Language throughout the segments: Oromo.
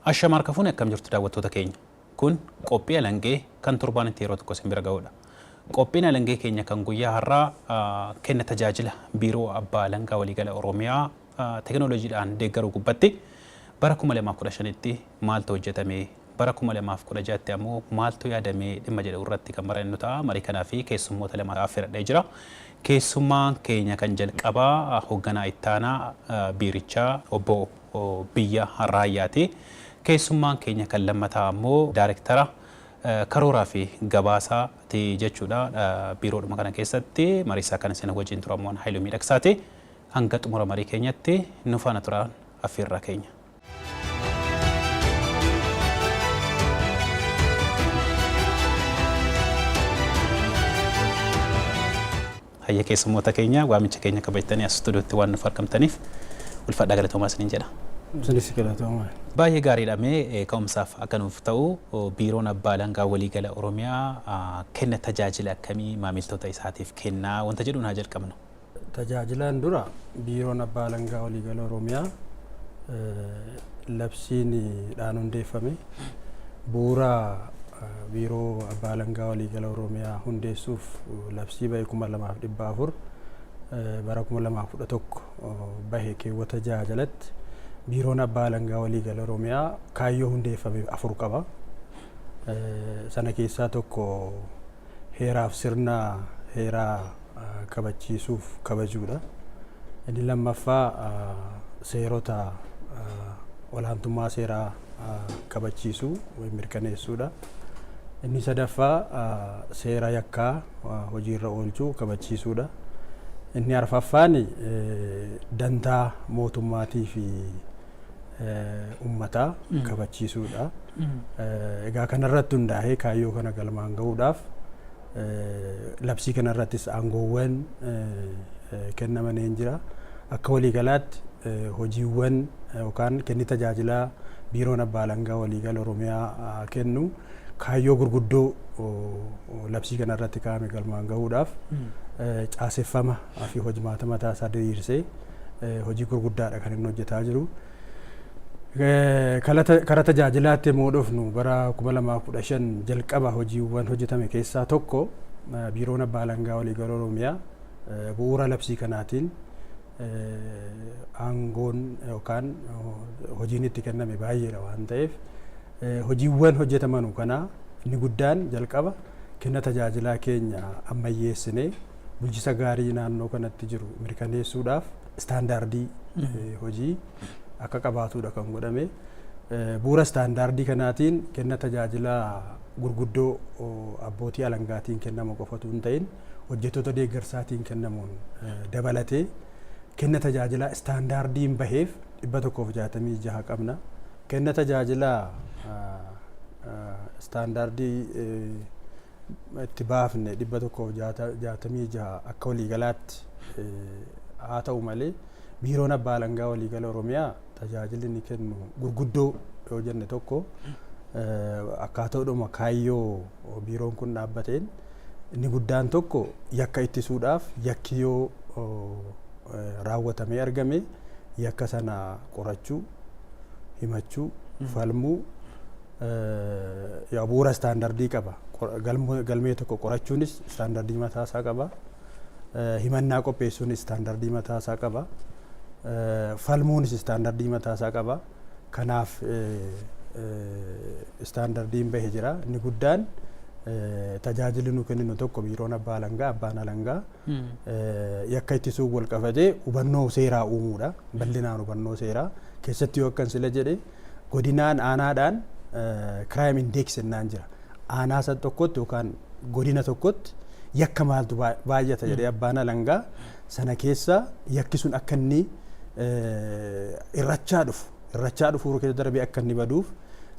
Ashama harka fuune, akkam jirtu daawwattoota keenya? Kun qophii alangee kan torbaanitti yeroo tokko isin bira ga'udha. Qophiin alangee keenya kan guyyaa har'aa kenna tajaajila Biiroo Abbaa Alangaa Waliigala Oromiyaa teekinooloojiidhaan deeggaruu gubbatti bara 2015tti maaltu hojjetame, bara 2016tti ammoo maaltu yaadame dhimma jedhu irratti kan mari'annu ta'a. Marii kanaa fi keessummoota lama affeeradhee jira. Keessummaan keenya kan jalqabaa hoogganaa ittaanaa biirichaa obbo Biyya Raayyaati. Keessummaan keenya kan lammataa ammoo daayirektara karooraa fi gabaasaati jechuudha. Biiroodhuma kana keessatti mariisaa kan isin wajjin turamuun Haayiluu Miidhagsaati. Hanga xumura marii keenyatti nu faana turaan affeerraa keenya. Hayya, keessummoota keenya, waamicha keenya kabajtanii as istuudiyootti waan nuuf argamtaniif ulfaadhaa, galatoomaa isiniin jedha. Isinis galatoomaa. Baay'ee gaariidha. Mee ka'umsaaf akka nuuf ta'u, Biiroon Abbaa Alangaa Waliigala Oromiyaa kenna tajaajila akkamii maamiltoota isaatiif kennaa wanta jedhuun haa jalqabnu. Tajaajilaan dura Biiroon Abbaa Alangaa Waliigala Oromiyaa labsiin dhaan hundeeffame. Bu'uura Biiroo Abbaa Alangaa Waliigala Oromiyaa hundeessuuf labsii bahe 2400 bara 2011 bahe keewwata 6 jalatti Biiroon Abbaa Alangaa Waliigala Oromiyaa kaayyoo hundeeffameef afur qaba. Sana keessaa tokko heeraaf sirna heeraa kabachiisuuf kabajuudha. Inni lammaffaa seerota olaantummaa seeraa kabachiisuu mirkaneessuudha. Inni sadaffaa seera yakkaa hojiirra oolchuu kabachiisuudha. Inni arfaffaan dantaa mootummaatii fi uummataa kabachiisuudha. Egaa kanarratti hundaa'ee kaayyoo kana galmaan gahuudhaaf labsii kanarrattis aangoowwan kennamanii jira. Akka waliigalaatti hojiiwwan yookaan kenni tajaajilaa Biiroon Abbaa Alangaa Waliigala Oromiyaa kennu kaayyoo gurguddoo labsii kanarratti kaa'ame galmaan gahuudhaaf caaseffama fi hojimaata mataa isaa diriirsee hojii gurguddaadha kan inni hojjetaa jiru. Kara tajaajilaatti immoo dhufnu, bara 2015 jalqaba hojiiwwan hojjetame keessaa tokko Biiroon Abbaa Alangaa Waliigala Oromiyaa bu'uura labsii kanaatiin aangoon yookaan hojiin itti kenname baay'eedha waan ta'eef, hojiiwwan hojjetamanu kanaa inni guddaan jalqaba kenna tajaajilaa keenya ammayyeessinee bulchisa gaarii naannoo kanatti jiru mirkaneessuudhaaf istaandaardii hojii akka qabaatudha kan godhame. Bu'uura istaandaardii kanaatiin kenna tajaajilaa gurguddoo abbootii alangaatiin kennamu qofatu hin ta'in, hojjettoota deeggarsaatiin kennamuun dabalatee kenna tajaajilaa istaandaardiin baheef 166 qabna. Kenna tajaajilaa istaandaardii itti baafne 166 akka waliigalaatti haa ta'u malee, Biiroon Abbaa Alangaa Waliigala Oromiyaa tajaajilli inni kennu gurguddoo yoo jenne tokko, akkaataadhuma kaayyoo biiroon kun dhaabbateen inni guddaan tokko yakka ittisuudhaaf, yakki yoo raawwatamee argame yakka sana qorachuu, himachuu, falmuu bu'uura istaandardii qaba. Galmee tokko qorachuunis istaandardii mataa isaa qaba. Himannaa qopheessuunis istaandardii mataa isaa qaba. Falmuunis istaandardii mataa isaa qaba. Kanaaf istaandardiin bahe jira. Inni guddaan tajaajilli nu kenninu tokko Biiroon Abbaa Alangaa, abbaan alangaa yakka ittisuun wal qabatee hubannoo seeraa uumuudha. Bal'inaan hubannoo seeraa keessatti yoo akkan sila jedhe, godinaan aanaadhaan crime index jennaan jira. Aanaa san tokkotti yookaan godina tokkotti yakka maaltu baay'ata jedhee abbaan alangaa sana keessa yakki sun akka inni irrachaa dhufu keessa darbee akka inni baduuf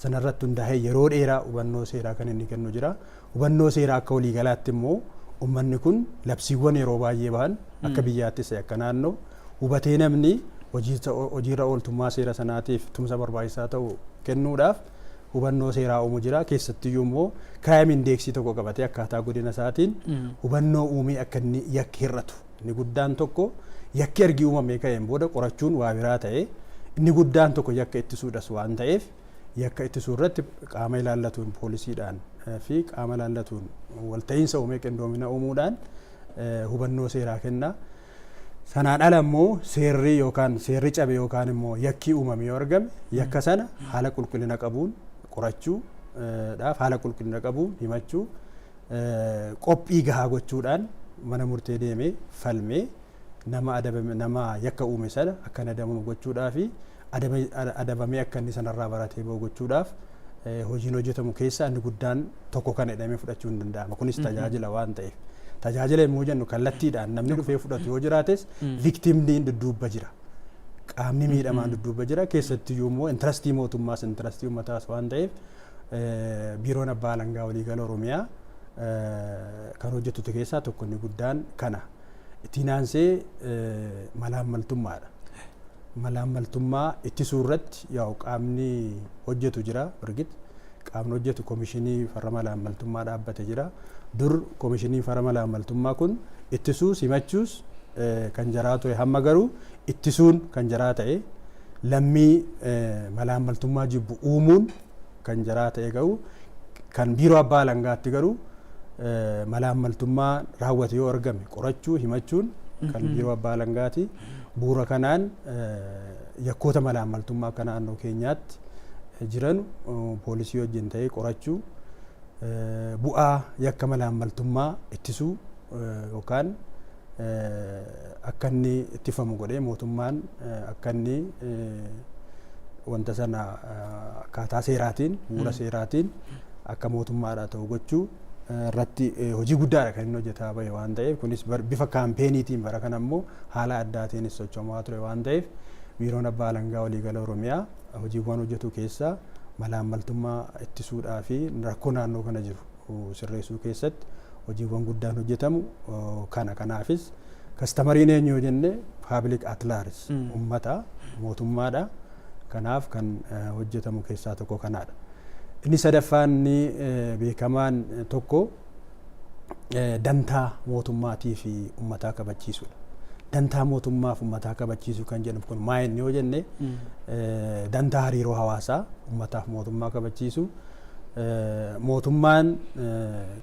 sanarratti hundaa'ee yeroo dheeraa hubannoo seeraa kan inni kennu jira. Hubannoo seeraa akka waliigalaatti immoo uummanni kun labsiiwwan yeroo baay'ee bahan akka biyyaattis akka naannoo hubatee namni hojiirra ooltummaa seera sanaatiif tumsa barbaachisaa ta'u kennuudhaaf hubannoo seeraa uumu jira. Keessattiyyuu immoo crime indexii tokko qabatee akkaataa godina isaatiin hubannoo uumee akka inni yakki hir'atu. Inni guddaan tokko yakki ergi uumamee ka'een booda qorachuun waa biraa ta'e, inni guddaan tokko yakka ittisuudhas waan ta'eef Yakka ittisuu irratti qaama ilaallatuun, poolisiidhaan fi qaama ilaallatuun walta'iinsa uumee, qindoomina uumuudhaan hubannoo seeraa kenna. Sanaan ala immoo seerri yookaan seerri cabe yookaan immoo yakkii uumame yoo argame, yakka sana haala qulqullina qabuun qorachuu dhaaf, haala qulqullina qabuun himachuu, qophii gahaa gochuudhaan mana murtee deemee falmee nama adabame, nama yakka uume sana akka inni adabamu gochuudhaa fi adabamee akka inni sanarraa baratee bahu gochuudhaaf hojiin hojjetamu keessaa inni guddaan tokko kana jedhamee fudhachuu hin danda'ama. Kunis tajaajila waan ta'eef. Tajaajila yommuu jennu, kallattiidhaan namni dhufee fudhatu yoo jiraates, victimni dudduubba jira. Qaamni miidhamaan dudduubba jira. Keessattiyyuu immoo interestii mootummaas interestii uummataas waan ta'eef, Biiroon Abbaa Alangaa Waliigala Oromiyaa kan hojjetu keessaa tokko inni guddaan kana. Ittiin aansee malaammaltummaadha. Malaammaltummaa ittisuu irratti yaa'u qaamni hojjetu jira birgit. Qaamni hojjetu Komishinii Farra Malaammaltummaa dhaabbate jira. Dur Komishinii Farra Malaammaltummaa kun ittisuus himachuus kan jaraa ture. Hamma garuu ittisuun kan jaraa ta'e, lammii malaammaltummaa jibbu uumuun kan jaraa ta'e garuu, kan Biiroo Abbaa Alangaatti garuu malaammaltummaa raawwate yoo argame qorachuu, himachuun kan Biiroo Abbaa Alangaati. Bu'uura kanaan yakkoota malaammaltummaa akka naannoo keenyaatti jiran poolisii wajjin ta'ee qorachuu, bu'aa yakka malaammaltummaa ittisuu yookaan akka inni ittifamu godhee mootummaan akka inni wanta sana akkaataa seeraatiin, bu'uura seeraatiin akka mootummaadhaa ta'u gochuu irratti hojii guddaadha kan inni hojjetaa bahe waan ta'eef, kunis bifa campaigniitiin bara kana immoo haala addaatiinis socho'amaa ture waan ta'eef, Biiroon Abbaa Alangaa Waliigala Oromiyaa hojiiwwan hojjetu keessaa malaammaltummaa ittisuudhaa fi rakkoo naannoo kana jiru sirreessuu keessatti hojiiwwan guddaan hojjetamu kana. Kanaafis customeriin eenyu yoo jenne, public at large, ummata, mootummaadha. Kanaaf kan hojjetamu keessaa tokko kanaadha. Inni sadaffaan inni beekamaan tokko dantaa mootummaatii fi ummataa kabachiisuudha. Dantaa mootummaa fi ummataa kabachiisuu kan jedhamu kun maa inni yoo jenne, dantaa hariiroo hawaasaa ummataaf mootummaa kabachiisu. Mootummaan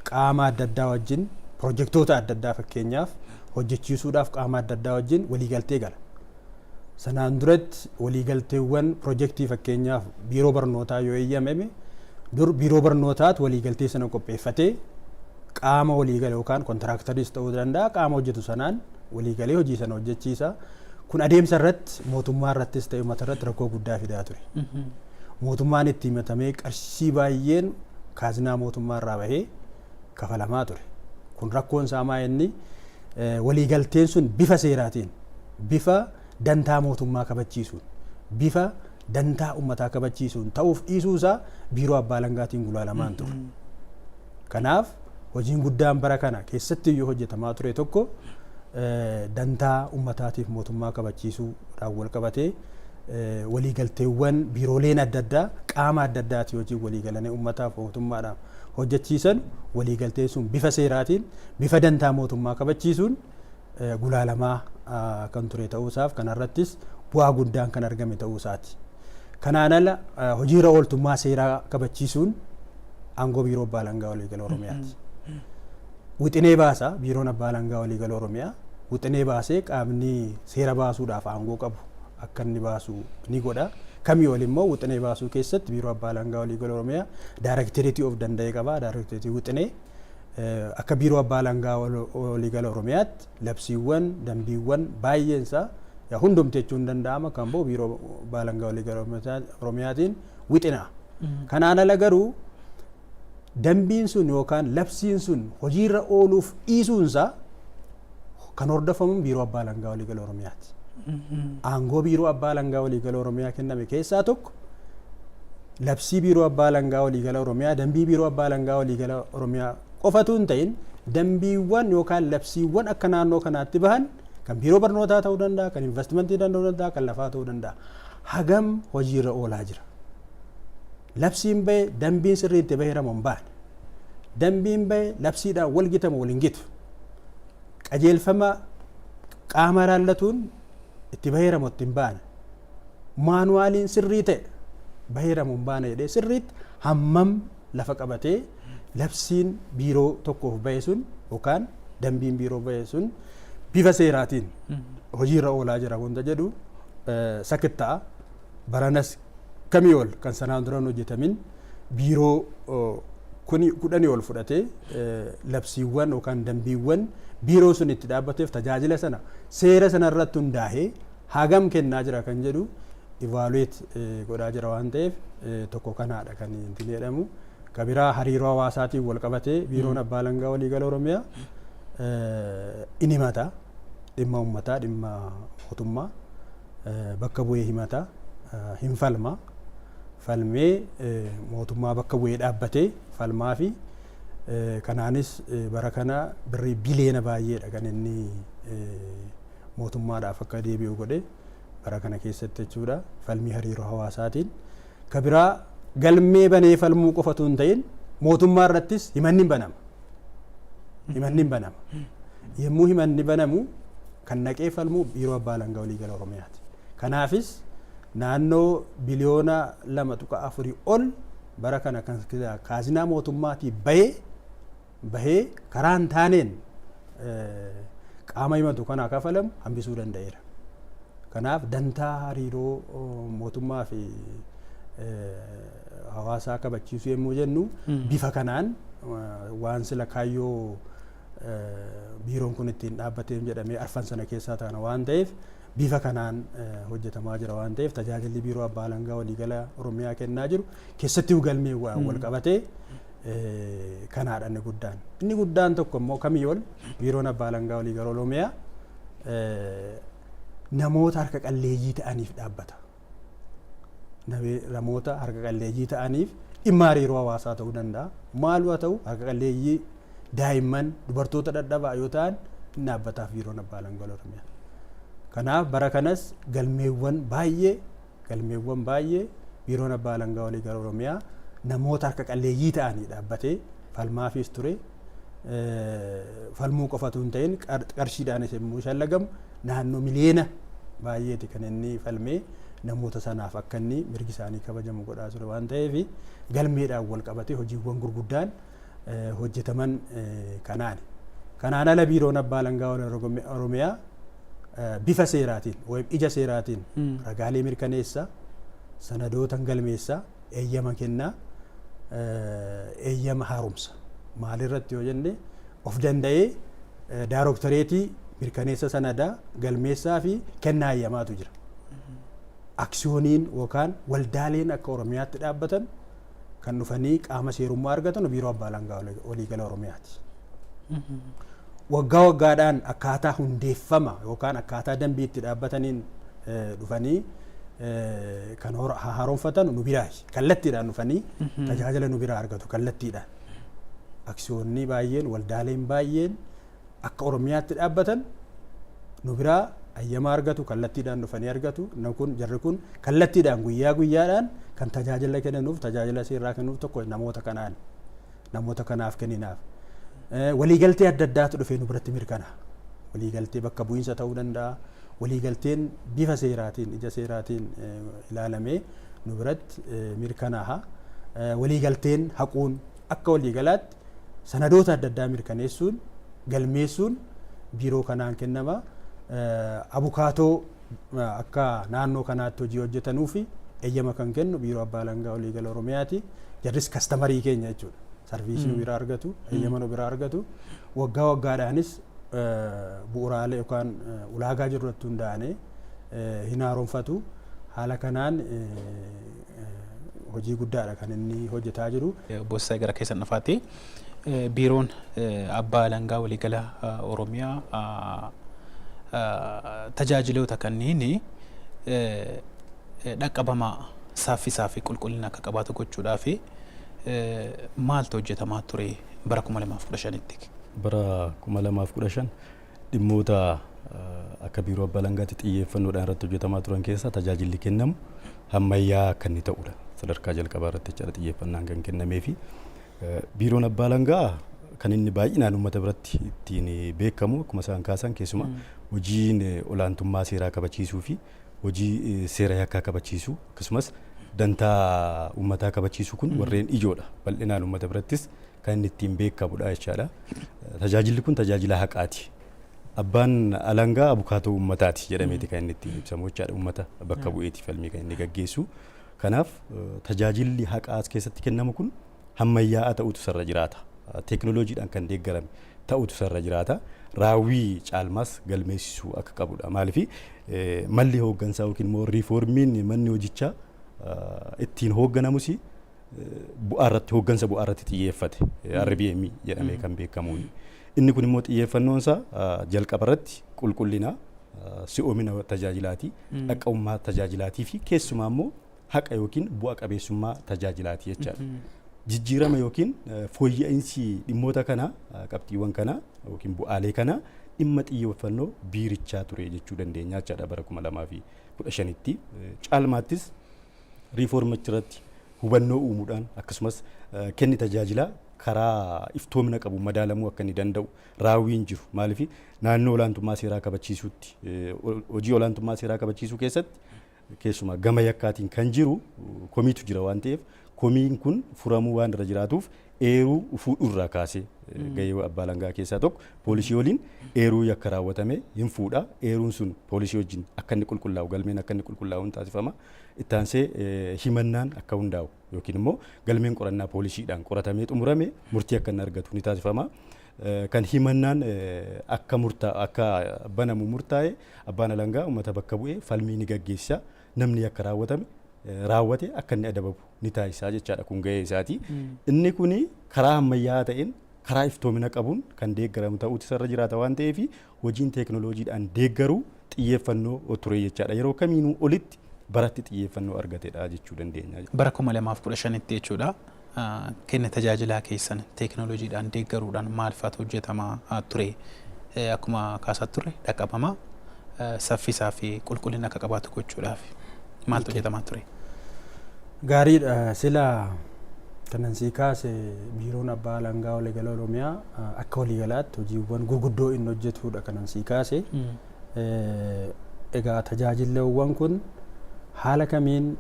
qaama adda addaa wajjin pirojektoota adda addaa fakkeenyaaf hojjechiisuudhaaf qaama adda addaa wajjin waliigaltee gala. Sanaan duratti waliigalteewwan pirojektii fakkeenyaaf biiroo barnootaa yoo eeyyamame, dur biiroo barnootaatu waliigaltee sana qopheeffatee qaama waliigale yookaan contractoris ta'uu danda'a, qaama hojjetu sanaan waliigalee hojii sana hojjechiisa. Kun adeemsa irratti mootummaa irrattis ta'e uummata irratti rakkoo guddaa fidaa ture. Mootummaan itti himatamee qarshii baay'een kaazinaa mootummaa irraa bahee kafalamaa ture. Kun rakkoon isaa maa inni, waliigalteen sun bifa seeraatiin, bifa dantaa mootummaa kabachiisuun, bifa dantaa uummataa kabachiisuun ta'uuf dhiisuu isaa Biiroo Abbaa Alangaatiin gulaalamaan ture. Kanaaf hojiin guddaan bara kana keessatti iyyuu hojjetamaa ture tokko dantaa uummataatiif mootummaa kabachiisuudhaan wal qabatee waliigalteewwan biirooleen adda addaa qaama adda addaatii hojii waliigalanii uummataaf mootummaadhaaf hojjechiisan, waliigalteen sun bifa seeraatiin, bifa dantaa mootummaa kabachiisuun gulaalamaa kan ture ta'uusaaf kanarrattis bu'aa guddaan kan argame ta'uusaati. Kanaan ala hojiirra ooltummaa seeraa kabachiisuun aangoo Biiroo Abbaa Alangaa Waliigala Oromiyaati. Wixinee baasa. Biiroon Abbaa Alangaa Waliigala Oromiyaa wixinee baasee qaamni seera baasuudhaaf aangoo qabu akka inni baasu ni godha. Kamii ol immoo wixinee baasuu keessatti Biiroo Abbaa Alangaa Waliigala Oromiyaa daayirektereetii of danda'e qaba. Daayirektereetii wixinee. Akka Biiroo Abbaa Alangaa Waliigala Oromiyaatti labsiiwwan, dambiiwwan baay'een isaa, hundumti jechuun hin danda'ama, kan bahu Biiroo Abbaa Alangaa Waliigala Oromiyaatiin wixina. Kanaan ala garuu dambiin sun yookaan labsiin sun hojiirra ooluuf dhiisuunsaa kan hordofamu Biiroo Abbaa Alangaa Waliigala Oromiyaati. Aangoo Biiroo Abbaa Alangaa Waliigala Oromiyaa kenname keessaa tokko labsii Biiroo Abbaa Alangaa Waliigala Oromiyaa, dambii Biiroo Abbaa Alangaa Waliigala Oromiyaa qofatu hin ta'in, dambiiwwan yookaan labsiiwwan akka naannoo kanaatti bahan, kan biiroo barnootaa ta'uu danda'a, kan investimentii ta'uu danda'a, kan lafaa ta'uu danda'a. Hagam hojiirra oolaa jira? Labsiin bahe, dambiin sirriitti baheera moo hin baane? Dambiin bahe labsiidhaan wal gitamu, wal hin gitu? Qajeelfama qaama laallatuun itti baheera moo itti hin baane? Manualiin sirrii ta'e Baheera moo hin baane jedhee sirriitti hammam lafa qabatee labsiin biiroo tokkoof bahe sun yookaan dambiin biiroo bahe sun bifa seeraatiin hojiirra oolaa jira wanta jedhu sakitta'a. Baranas kamii ol kan sanaan dura hin hojjetamin biiroo kuni 10 ol fudhatee labsiiwwan yookaan dambiiwwan biiroo sun itti dhaabbateef tajaajila sana seera sana irratti hundaa'ee hagam kennaa jira kan jedhu evaluate godhaa jira waan ta'eef, tokko kanaadha kan ittiin jedhamu. Kabiraa hariiroo hawaasaatiin wal qabatee Biiroon Abbaa Alangaa Waliigala Oromiyaa in himata, dhimma uummataa, dhimma mootummaa bakka bu'ee himata, hin falma, falmee mootummaa bakka bu'ee dhaabbatee falmaa fi kanaanis bara kana birrii biliyoona baay'eedha kan inni mootummaadhaaf akka deebi'u godhe bara kana keessatti jechuudha, falmii hariiroo hawaasaatiin. Kabiraa galmee banee falmuu qofatu hin ta'in, mootummaa irrattis himanni hin banama. Himanni hin banama. Yommuu himanni banamu kan naqee falmu Biiroo Abbaa Alangaa Waliigala Oromiyaati. Kanaafis naannoo biliyoona 2.4 ol bara kana kan kaazinaa mootummaatii bahee karaa hin taaneen qaama himatu kanaa kafalamu hambisuu danda'eera. Kanaaf dantaa hariiroo mootummaa fi hawaasaa kabachiisuu yommuu jennu, bifa kanaan waan sila kaayyoo biiroon kun ittiin dhaabbateef jedhamee arfan sana keessaa ta'an waan ta'eef, bifa kanaan hojjetamaa jira waan ta'eef, tajaajilli Biiroo Abbaa Alangaa Waliigala Oromiyaa kennaa jiru keessattuu galmee wal qabatee kanaadha inni guddaan. Inni guddaan tokko immoo kamii ol Biiroon Abbaa Alangaa Waliigala Oromiyaa namoota harka qalleeyyii ta'aniif dhaabbata. Namoota harka qalleeyyii ta'aniif dhimma hariiroo hawaasaa ta'uu danda'a. Maal haa ta'u, harka qalleeyyii, daa'imman, dubartoota dadhabaa yoo ta'an hin dhaabbataaf Biiroon Abbaa Alangaa Oromiyaa. Kanaaf bara kanas galmeewwan baay'ee Biiroon Abbaa Alangaa Waliigala Oromiyaa namoota harka qalleeyyii ta'anii dhaabbatee falmaafis ture. Falmuu qofatu hin ta'in, qarshiidhaanis yommuu shallagamu naannoo miliyoona baay'eeti kan inni falmee namoota sanaaf akka inni mirgi isaanii kabajamu godhaa ture waan ta'eef, galmeedhaan wal qabatee hojiiwwan gurguddaan hojjetaman kanaani. Kanaan ala Biiroon Abbaa Alangaa Oromiyaa bifa seeraatiin ija seeraatiin ragaalee mirkaneessa, sanadoota galmeessa, eeyyama kennaa, eeyyama haaromsa. Maalirratti yoo jenne, of danda'ee daaroktareetii mirkaneessa sanadaa, galmeessaa fi kennaa eeyyamaatu jira. Aksiyooniin yookaan waldaaleen akka Oromiyaatti dhaabbatan kan dhufanii qaama seerummaa argatan Biiroo Abbaa Alangaa Waliigala Oromiyaati. Waggaa waggaadhaan akkaataa hundeeffama yookaan akkaataa dambii itti dhaabbataniin dhufanii kan haaromfatan nu biraa kallattiidhaan dhufanii tajaajila nu biraa argatu kallattiidhaan. Aksiyoonni baay'een, waldaaleen baay'een akka Oromiyaatti dhaabbatan nu biraa ayyama argatu, kallattiidhaan dhufanii argatu. Kun jarri kun kallattiidhaan guyyaa guyyaadhaan kan tajaajila kennanuuf, tajaajila seeraa kennuuf tokko namoota kanaan namoota kanaaf kenninaaf. Waliigaltee adda addaatu dhufee nu biratti mirkana. Waliigaltee bakka bu'iinsa ta'uu danda'a. Waliigalteen bifa seeraatiin, ija seeraatiin ilaalamee nu biratti mirkanaa'a. Waliigalteen haquun, akka waliigalaatti sanadoota adda addaa mirkaneessuun, galmeessuun biiroo kanaan kennama. Abukaatoo akka naannoo kanaatti hojii hojjetanuu fi eeyyama kan kennu Biiroo Abbaa Alangaa Waliigala Oromiyaati. Jarris customerii keenya jechuudha. Serviceii nu biraa argatu, eeyyama nu biraa argatu. Waggaa waggaadhaanis bu'uuraalee yookaan ulaagaa jiru irratti hundaa'anii hin haaromfatu. Haala kanaan hojii guddaadha kan inni hojjetaa jiru. Obbo Sisaay, gara keessan dhufaati. Biiroon Abbaa Alangaa Waliigala Oromiyaa tajaajiloota kanneen dhaqqabamaa, saffisaa fi qulqullina akka qabaatu gochuudhaaf maaltu hojjetamaa ture bara 2015tti? Bara 2015 dhimmoota akka Biiroo Abbaa Alangaatti xiyyeeffannoodhaan irratti hojjetamaa turan keessaa tajaajilli kennamu ammayyaa akka inni ta'udha. Sadarkaa jalqabaa irratti jechaadha xiyyeeffannaan kan kennamee fi Biiroon Abbaa Alangaa kan inni baay'inaan uummata biratti ittiin beekamu, akkuma isaan kaasan, keessumaa hojiin olaantummaa seeraa kabachiisuu fi hojii seera yakkaa kabachiisuu akkasumas Dantaa uummataa kabachiisuu kun warreen ijoodha. Bal'inaan uummata birattis kan inni ittiin beekamudha jechaadha. Tajaajilli kun tajaajila haqaati. Abbaan alangaa abukaatoo uummataati jedhameeti kan inni ittiin ibsamu jechaadha. Uummata bakka bu'eeti falmii kan inni gaggeessu. Kanaaf tajaajilli haqaa as keessatti kennamu kun hammayyaa'aa ta'utu sarra jiraata. Teekinooloojiidhaan kan deeggarame ta'utu sarra jiraata. Raawwii caalmaas galmeessisuu akka qabudha. Maaliif malli hooggansaa yookiin immoo riifoormiin manni hojichaa ittiin hoogganamus bu'aa irratti, hooggansa bu'aa irratti xiyyeeffate RBM jedhamee kan beekamuuni. Inni kun immoo xiyyeeffannoon isaa jalqaba irratti qulqullina, si'oomina tajaajilaati, dhaqqabummaa tajaajilaatii fi keessumaa immoo haqa yookiin bu'a qabeessummaa tajaajilaati jechaadha. Jijjiirama yookiin fooyya'insi dhimmoota kanaa, qabxiiwwan kanaa yookiin bu'aalee kanaa dhimma xiyyeeffannoo biirichaa ture jechuu dandeenya jechaadha bara 2015tti. Caalmaattis riifoormicha irratti hubannoo uumuudhaan, akkasumas kenni tajaajilaa karaa iftoomina qabu madaalamuu akka inni danda'u, raawwiin jiru, maaliif naannoo olaantummaa seeraa kabachiisuutti, hojii olaantummaa seeraa kabachiisuu keessatti keessumaa gama yakkaatiin kan jiru komiitu jira waan ta'eef, komiin kun furamuu waan irra jiraatuuf, eeruu fuudhurraa kaasee gahee abbaa alangaa keessaa tokko poolisii waliin eeruu yakka raawwatame hin fuudha. Eeruun sun poolisii wajjin akka inni qulqullaa'u, galmeen akka inni qulqullaa'u hin taasifama. Ittaansee himannaan akka hundaa'u yookiin immoo galmeen qorannaa poolisiidhaan qoratamee xumurame murtii akka inni argatu ni taasifama. Kan himannaan akka murtaa akka banamu murtaa'e, abbaan alangaa uummata bakka bu'ee falmii ni gaggeessa. Namni yakka raawwatame raawwate akka inni adabamu ni taasisaa jechaadha, kun gahee isaati. Inni kuni karaa ammayyaa'aa ta'een, karaa iftoomina qabuun kan deeggaramu ta'uutu isarra jiraata waan ta'eef, hojiin teekinooloojiidhaan deeggaruu xiyyeeffannoo ture jechaadha. Yeroo kamiinuu olitti baratti xiyyeeffannoo argatedha jechuu dandeenya. Bara 2015tti jechuudha. Kenna tajaajilaa keessan teekinooloojiidhaan deeggaruudhaan maal fa'aatu hojjetamaa ture? Akkuma kaasaa turre, dhaqqabamaa, saffisaa fi qulqullina akka qabaatu gochuudhaaf maaltu hojjetamaa ture? Gaariidha. Sila kanan sii kaase, biiroon abbaa alangaa waliigala Oromiyaa akka waliigalaatti hojiiwwan gurguddoo inni hojjetudha kanan sii kaase. Egaa tajaajilawwan kun haala kamiin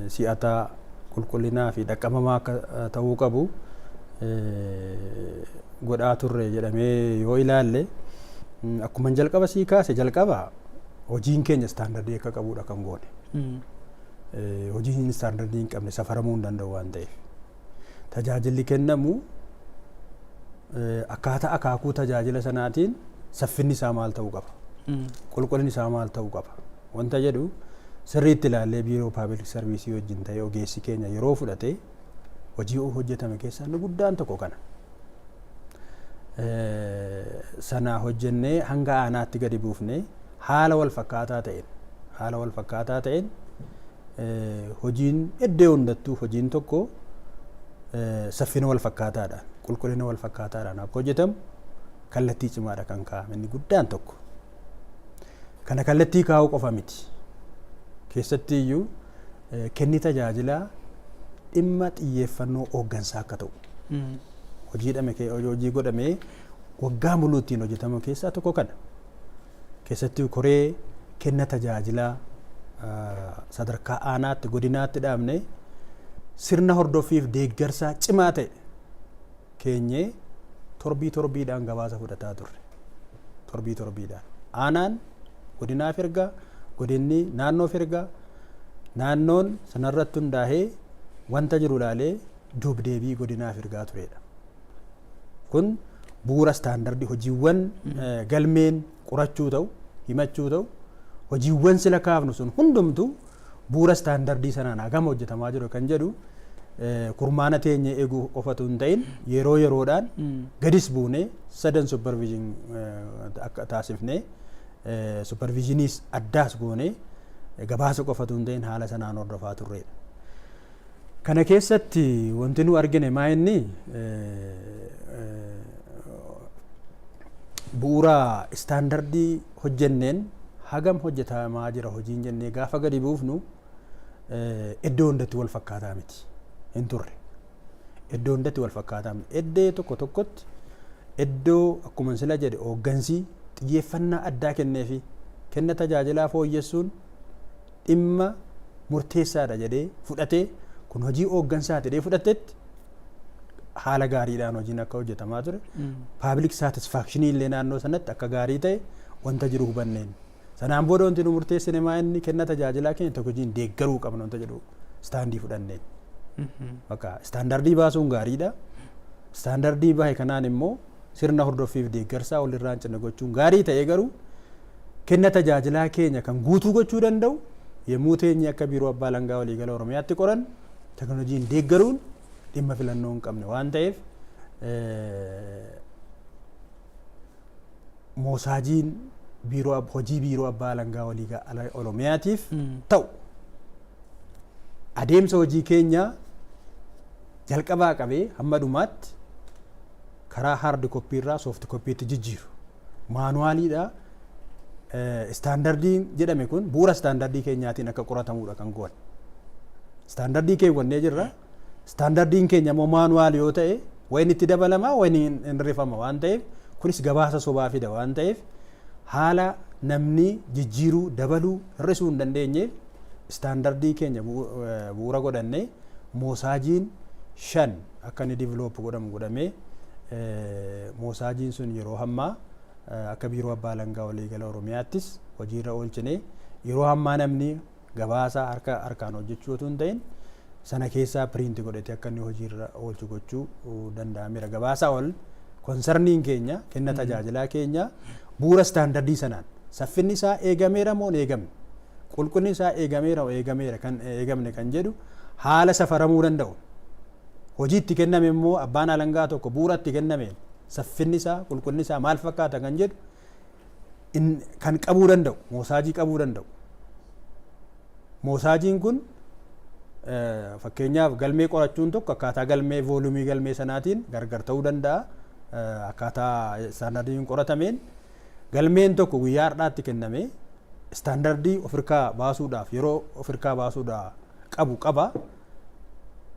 si'ataa, qulqullinaa fi dhaqqabamaa akka ta'uu qabu godhaa turre jedhamee yoo ilaalle, akkuma jalqaba sii kaase, jalqaba hojiin keenya istaandardii akka qabudha kan goone. Hojiin istaandardii hin qabne safaramuu hin danda'u waan ta'eef. Tajaajilli kennamu akkaataa akaakuu tajaajila sanaatiin saffinni isaa maal ta'uu qaba? Qulqullinni isaa maal ta'uu qaba? Wanta jedhu sirriitti ilaallee, biiroo public service wajjin ta'ee ogeessi keenya yeroo fudhate hojii hojjetame keessaa inni guddaan tokko kana. Sana hojjennee hanga aanaatti gadi buufnee haala wal fakkaataa ta'een hojiin iddoo hundattuu hojiin tokko saffina wal fakkaataadhaan, qulqullina wal fakkaataadhaan akka hojjetamu kallattii cimaadha kan kaa'ame inni guddaan tokko. Kana kallattii kaa'uu qofa miti. Keessatti iyyuu kenni tajaajilaa dhimma xiyyeeffannoo hooggansaa akka ta'u. Hojii godhamee waggaa muluu ittiin hojjetamu keessaa tokko kana. Keessattuu koree kenna tajaajilaa sadarkaa aanaatti, godinaatti dhaabne, sirna hordoffiif deeggarsaa cimaa ta'e keenyee torbii torbiidhaan gabaasa fudhataa turre. Torbii torbiidhaan. Aanaan godinaaf ergaa, godinni naannoof ergaa, naannoon sanarratti hundaa'ee wanta jiru ilaalee duub-deebii godinaaf ergaa turedha. Kun bu'uura istaandardii hojiiwwan galmeen qorachuu ta'u, himachuu ta'u, hojiiwwan sila kaafnu sun hundumtuu bu'uura istaandardii sanaan hagam hojjetamaa jiru kan jedhu kurmaana teenyee eeguu qofatu hin ta'in, yeroo yeroodhaan gadis buunee sadan supervision akka taasifnee, supervisioniis addaas goonee, gabaasa qofatu hin ta'in haala sanaan hordofaa turredha. Kana keessatti wanti nu argine maa inni bu'uura istaandardii hojjenneen hagam hojjetamaa jira hojiin jennee gaafa gadi buufnu, iddoo hundatti wal fakkaataa miti, hin turre. Iddoo hundatti wal fakkaataa miti. Iddoo tokko tokkotti, iddoo akkuma sila jedhe hooggansii xiyyeeffannaa addaa kenneefi kenna tajaajilaa fooyyessuun dhimma murteessaadha jedhee fudhatee, kun hojii hooggansaati jedhee fudhatetti, haala gaariidhaan hojiin akka hojjetamaa ture. Public satisfaction illee naannoo sanatti akka gaarii ta'e wanta jiru hubanneen. Sanaan booda wanti nu murteessine maa inni kenna tajaajilaa keenya tokko hojiin deeggaruu qabna wanta jedhu stand fudhanneen. Bakka istaandardii baasuun gaariidha. Istaandardii bahe kanaan immoo sirna hordoffiif deeggarsaa walirraa hin cinne gochuun gaarii ta'e, garuu kenna tajaajilaa keenya kan guutuu gochuu danda'u, yommuu teenye akka Biiroo Abbaa Alangaa Waliigala Oromiyaatti qoran, teknooloojiin deeggaruun dhimma filannoo hin qabne waan ta'eef, moosaajiin biiroo hojii Biiroo Abbaa Alangaa Waliigala Oromiyaatiif ta'u adeemsa hojii keenya jalqabaa qabee hamma dhumaatti karaa hard copy irraa soft copytti jijjiiru. Maanuwaaliidha. Istaandardiin jedhame kun bu'uura istaandardii keenyaatiin akka qoratamudha kan goone. Istaandardii keewwannee jirra. Istaandardiin keenya immoo manual yoo ta'e, wayin itti dabalamaa, wayin hin rifama waan ta'eef, kunis gabaasa sobaa fida waan ta'eef, haala namni jijjiiruu, dabaluu, hir'isuu hin dandeenyeef, istaandardii keenya bu'uura godhannee moosaajiin 5 akka inni develop godhamu godhamee, moosaajiin sun yeroo hammaa akka Biiroo Abbaa Alangaa Waliigala Oromiyaattis hojiirra oolchinee, yeroo hammaa namni gabaasa harka harkaan hojjechuu otoo hin ta'in sana keessaa print godhatee akka inni hojiirra oolchu gochuu danda'ameera. Gabaasaa ol concerniin keenya kenna tajaajilaa keenya bu'uura istaandardii sanaan saffinni isaa eegameera moo hin eegamne, qulqullinni isaa eegameera moo eegameera kan eegamne kan jedhu haala safaramuu danda'u. Hojii itti kenname immoo abbaan alangaa tokko bu'uura itti kennameen saffinni isaa, qulqullinni isaa maal fakkaata kan jedhu kan qabuu danda'u moosaajii qabuu danda'u. Moosaajiin kun fakkeenyaaf galmee qorachuun tokko akkaataa galmee, volume galmee sanaatiin gargar ta'uu danda'a. Akkaataa istaandardiin qoratameen galmeen tokko guyyaa har'aatti kenname istaandardii ofirkaa baasuudhaaf yeroo ofirkaa baasuudhaaf qabu qaba.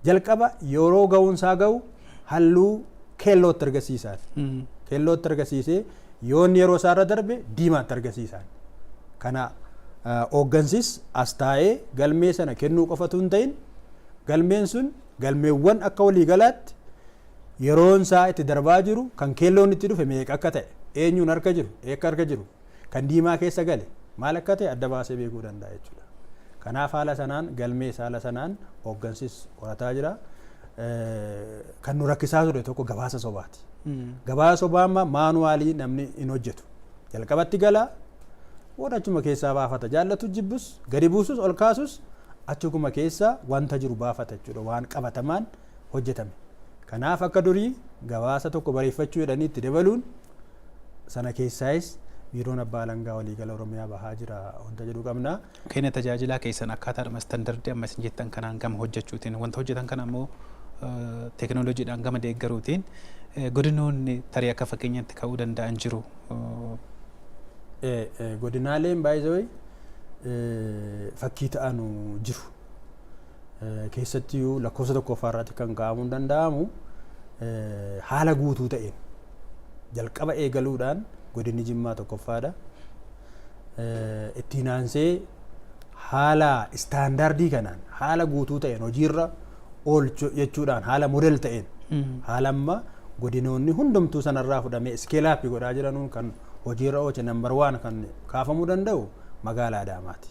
Jalqaba yeroo ga'uunsaa ga'u halluu keellootti argisiisan. Keellootti argisiisee, yoonni yeroo isaarra darbe diimaatti argisiisan. Kana hooggansis as taa'ee galmee sana kennuu qofatu hin ta'in, galmeen sun galmeewwan akka waliigalaatti yeroon isaa itti darbaa jiru kan keelloon itti dhufe meeqa akka ta'e, eenyuun harka jiru, eekka harka jiru, kan diimaa keessa gale maal akka ta'e adda baasee beekuu danda'a jechuudha. Kanaaf haala sanaan galmee haala sanaan hooggansis qorataa jira. Kan nu rakkisaa ture tokko gabaasa sobaati. Gabaasa sobaa amma manual namni hin hojjetu. Jalqabatti galaa booda achuma keessaa baafata. Jaallatu jibbus, gadi buusus, ol kaasus, achuma keessa wanta jiru baafata jechuudha, waan qabatamaan hojjetame. Kanaaf akka durii gabaasa tokko bareeffachuu jedhanii itti dabaluun sana keessaayis Biiroon Abbaa Alangaa Waliigala Oromiyaa bahaa jira wanta jedhu qabna. Kenna tajaajilaa keessan akkaataadhuma istandardii amma isin jettan kanaan gama hojjechuutiin, wanta hojjetan kana ammoo teekinooloojiidhaan gama deeggaruutiin, godinoonni tarii akka fakkeenyaatti ka'uu danda'an jiru? Godinaaleen baay'ee fakkii ta'anu jiru. Keessattiyyuu lakkoofsa tokkoffaa irratti kan kaa'amuu danda'amu, haala guutuu ta'een jalqaba eegaluudhaan godinni Jimmaa tokkoffaadha. Ittiin aansee haala istaandardii kanaan haala guutuu ta'een hojiirra oolchu jechuudhaan, haala model ta'een, haala amma godinoonni hundumtuu sanarraa fudhamee scale up godhaa jiranuun kan hojiirra oolche, number one kan kaafamuu danda'u magaalaa Adaamaati.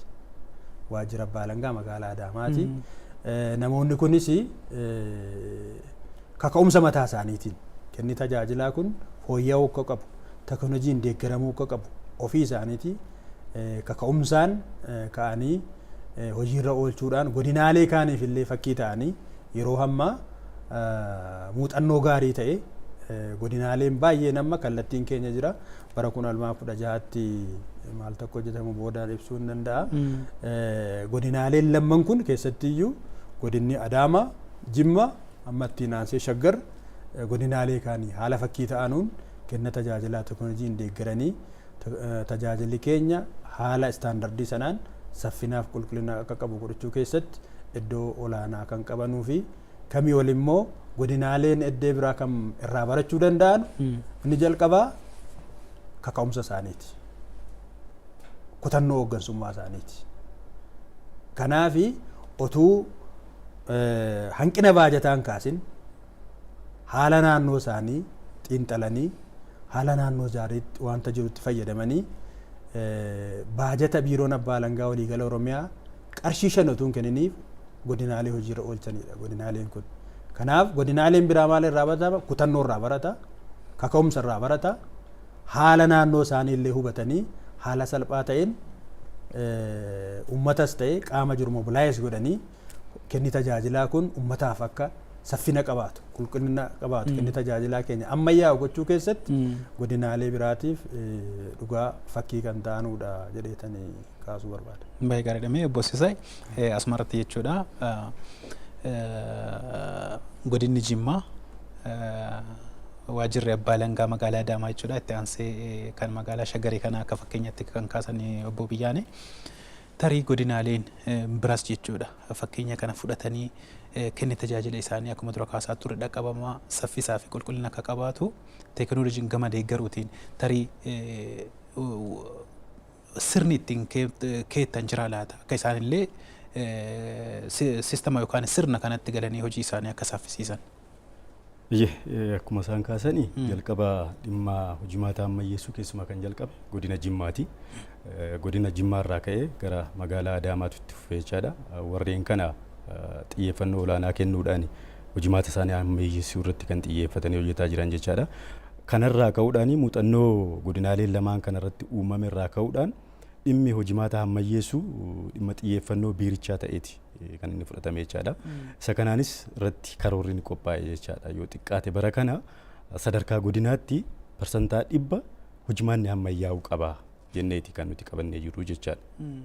Waajjira Abbaa Alangaa magaalaa Adaamaati. Namoonni kunis kaka'umsa mataa isaaniitiin kenni tajaajilaa kun fooyya'uu akka qabu, teknooloojiin deeggaramuu akka qabu ofii isaaniitii kaka'umsaan ka'anii hojiirra oolchuudhaan godinaalee kaaniif illee fakkii ta'anii, yeroo hammaa muuxannoo gaarii ta'e godinaaleen baay'een amma kallattiin keenya jira. Bara 2016tti maal tokko hojjetamu boodaan ibsuu hin danda'a. Godinaaleen lamman kun, keessattiyyuu godinni Adaamaa, Jimma, amma ittiin aansee Shaggar, godinaalee kaanii haala fakkii ta'anuun kenna tajaajilaa teknooloojiin deeggaranii, tajaajilli keenya haala istaandardii sanaan saffinaaf qulqullina akka qabu godhachuu keessatti iddoo olaanaa kan qabanuu fi kamii ol immoo godinaaleen eddee biraa kan irraa barachuu danda'an, inni jalqabaa kaka'umsa isaaniiti. Kutannoo hooggansummaa isaaniiti. Kanaafi Otuu hanqina baajataan kaasin haala naannoo isaanii xiinxalanii, haala naannoo isaaniitti wanta jirutti fayyadamanii, baajata Biiroon Abbaa Alangaa Waliigala Oromiyaa qarshii 5 utuu hin kenniniif godinaalee hojiirra oolchanidha godinaaleen kun. Kanaaf godinaaleen biraa maal irraa barata? Kutannoo irraa barata, kaka'umsa irraa barata, haala naannoo isaanii illee hubatanii haala salphaa ta'een uummatas ta'e qaama jiru mobilize godhanii kenni tajaajilaa kun uummataaf akka saffina qabaatu, qulqullina qabaatu, kenni tajaajilaa keenya ammayyaa'u gochuu keessatti godinaalee biraatiif dhugaa fakkii kan ta'anudha jedheetanii kaasuu barbaada. Baay'ee gaariidha. Mee obbo Sisaay, asumarratti jechuudha, godinni Jimmaa, waajjirri abbaa alangaa magaalaa Adaamaa jechuudha, itti aansee kan magaalaa Shaggarii kana akka fakkeenyatti kan kaasan obbo Biyyaane. Tarii godinaaleen biraas jechuudha fakkeenya kana fudhatanii kenni tajaajila isaanii akkuma dura kaasaa turre dhaqqabamaa, saffisaa fi qulqullina akka qabaatu teekinooloojiin gama deeggaruutiin tarii sirni ittiin keettan jira laata, akka isaanillee sistema yookaan sirna kanatti galanii hojii isaanii akka saffisiisan? Iyyee, akkuma isaan kaasanii jalqaba dhimma hojimaata ammayyeessuu keessumaa kan jalqabe godina Jimmaati. Godina Jimmaa irraa ka'ee gara magaalaa Adaamaatti itti fufee jechaadha. Warreen kana xiyyeeffannoo olaanaa kennuudhaan hojimaata isaanii ammayyeessuu irratti kan xiyyeeffatanii hojjetaa jiran jechaadha. Kanarraa ka'uudhaan, muuxannoo godinaaleen lamaan kanarratti uumame irraa ka'uudhaan, dhimmi hojimaata ammayyeessuu dhimma xiyyeeffannoo biirichaa ta'eeti kan inni fudhatame jechaadha. Isa kanaanis irratti karoorri ni qophaa'e jechaadha. Yoo xiqqaate bara kana sadarkaa godinaatti 100% hojimaanni ammayyaa'uu qaba jenneeti kan nuti qabannee jirru jechaadha.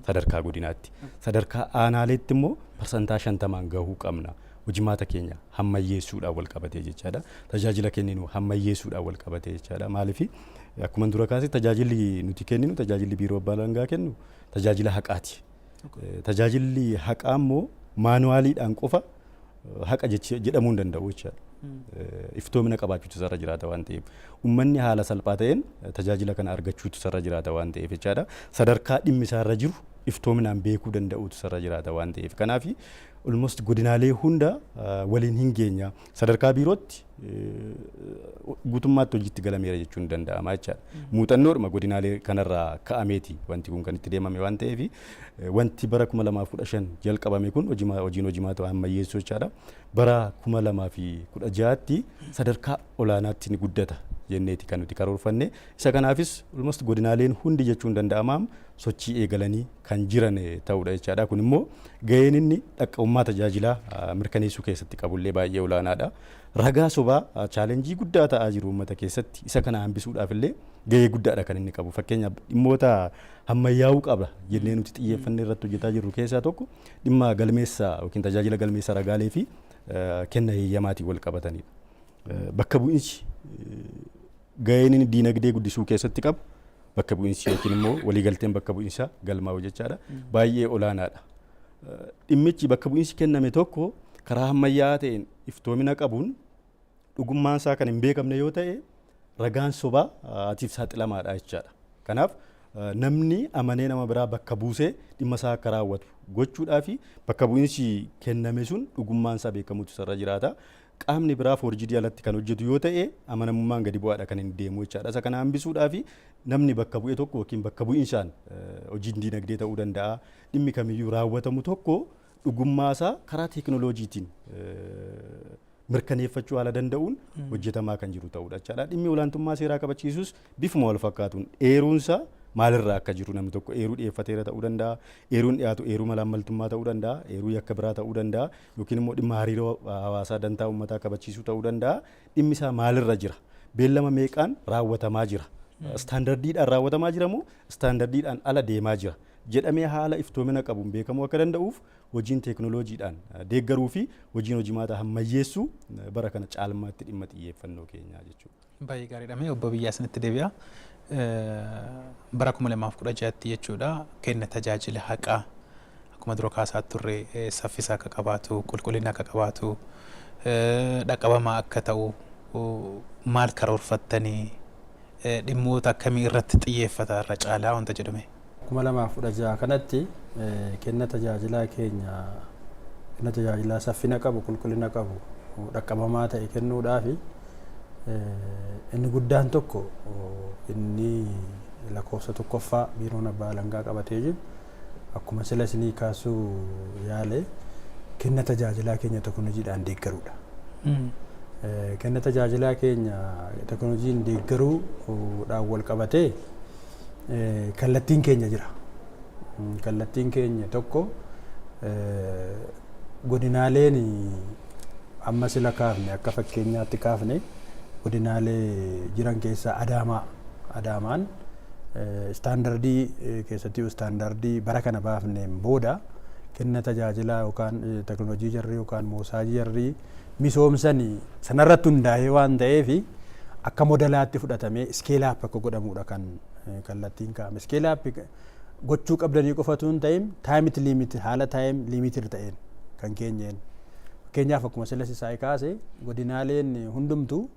Sadarkaa godinaatti. Sadarkaa aanaaleetti immoo 50% gahuu qabna. Hojimaata keenya hammayyeessuudhaan wal qabatee jechaadha. Tajaajila kenninu hammayyeessuudhaan wal qabatee jechaadha. Maaliif, akkuma dura kaase, tajaajilli nuti kenninu, tajaajilli biiroo abbaa alangaa kennu tajaajila haqaati. Tajaajilli haqaa immoo maanuwaaliidhaan qofa haqa jedhamuu hin danda'u jechaadha. Iftoomina qabaachuutu isarra jiraata waan ta'eef, uummanni haala salphaa ta'een tajaajila kana argachuutu isarra jiraata waan ta'eef jechaadha. Sadarkaa dhimmi isaarra jiru iftoominaan beekuu danda'uutu isarra jiraata waan ta'eef. Kanaaf almost godinaalee hunda waliin hin geenya. Sadarkaa biirootti guutummaatti hojiitti galameera jechuun ni danda'ama jechaadha. Muuxannoodhuma godinaalee kanarraa ka'ameeti wanti kun kan itti deemame waan ta'eef, wanti bara 2015 jalqabame kun hojiin hojimaata ammayyeessuu jechaadha. Bara 2016tti sadarkaa olaanaatti ni guddata jenneeti kan nuti karoorfanne. Isa kanaafis almost godinaaleen hundi jechuun danda'amaam sochii eegalanii kan jiran ta'uudha jechaadha. Kun immoo gaheen inni dhaqqabummaa tajaajilaa mirkaneessuu keessatti qabullee baay'ee olaanaadha. Ragaa sobaa challenge guddaa ta'aa jiru uummata keessatti, isa kana hambisuudhaaf illee gahee guddaadha kan inni qabu. Fakkeenyaaf, dhimmoota ammayyaa'uu qaba jennee nuti xiyyeeffannee irratti hojjetaa jirru keessaa tokko dhimma galmeessa yookiin tajaajila galmeessa ragaalee fi kenna heeyyamaatiin wal qabatanidha. Bakka bu'iinsi gaheen inni diinagdee guddisuu keessatti qabu, bakka bu'iinsi yookiin immoo waliigalteen bakka bu'iinsa galmaa'u jechaadha, baay'ee olaanaadha. Dhimmichi bakka bu'iinsi kenname tokko karaa ammayyaa'aa ta'een iftoomina qabuun dhugummaan isaa kan hin beekamne yoo ta'e, ragaan sobaa atiif saaxilamaadha jechaadha. Kanaaf namni amanee nama biraa bakka buusee dhimma isaa akka raawwatu gochuudhaa fi bakka bu'iinsi kenname sun dhugummaan isaa beekamutu isarra jiraata. Qaamni biraa forged alatti kan hojjetu yoo ta'e, amanamummaan gadi bu'aadha kan inni deemu jechaadha. Isa kana hambisuudhaa fi namni bakka bu'e tokko yookiin bakka bu'iinsaan hojiin diinagdee ta'uu danda'a. Dhimmi kamiyyuu raawwatamu tokko dhugummaa isaa karaa teekinooloojiitiin mirkaneeffachuu haala danda'uun hojjetamaa kan jiru ta'uudha jechaadha. Dhimmi olaantummaa seeraa kabachiisus bifuma wal fakkaatuun eeruunsaa maalirraa akka jiru, namni tokko eeruu dhiyeeffateera ta'uu danda'a. Eeruun dhiyaatu eeruu malaammaltummaa ta'uu danda'a. Eeruu yakka biraa ta'uu danda'a. Yookiin immoo dhimma hariiroo hawaasaa dantaa uummataa kabachiisuu ta'uu danda'a. Dhimmi isaa maalirra jira? Beellama meeqaan raawwatamaa jira? Istaandardiidhaan raawwatamaa jira moo istaandardiidhaan ala deemaa jira? Jedhamee haala iftoomina qabuun beekamuu akka danda'uuf hojiin teekinooloojiidhaan deeggaruu fi hojiin hojimaata ammayyeessuu bara kana caalmaatti dhimma xiyyeeffannoo keenyaa jechuudha. Baay'ee gaariidha. Mee obbo Biyyaa isinitti deebi'a. Bara 2016tti jechuudha kenna tajaajila haqaa akkuma dura kaasaa turre saffisa akka qabaatu, qulqullina akka qabaatu, dhaqqabamaa akka ta'u maal karoorfattanii, dhimmoota akkamii irratti xiyyeeffata irra caalaa wanta jedhame? 2016 kanatti kenna tajaajilaa keenya Kenna tajaajilaa saffina qabu, qulqullina qabu, dhaqqabamaa ta'e kennuudhaafi inni guddaan tokko, inni lakkoofsa tokkoffaa Biiroon Abbaa Alangaa qabatee jiru, akkuma sila isinii kaasuu yaale, kenna tajaajilaa keenya teknooloojiidhaan deeggaruudha. Kenna tajaajilaa keenya teknooloojiin deeggaruudhaan wal qabatee kallattiin keenya jira. Kallattiin keenya tokko, godinaaleen amma sila kaafne, akka fakkeenyaatti kaafne, godinaalee jiran keessaa Adaamaa. Adaamaan istaandardii keessatti, istaandardii bara kana baafneen booda, kenna tajaajilaa yookaan teknooloojii jarri yookaan moosaajii jarri misoomsanii sanarratti hundaa'ee waan ta'eef, akka modelaatti fudhatamee scale up akka godhamudha kan kallattiin kaa'ame. Scale up gochuu qabdanii qofatu hin ta'in, time limit, haala time limited ta'een kan keenyeen. Fakkeenyaaf, akkuma sila Sisaay kaase, godinaaleen hundumtuu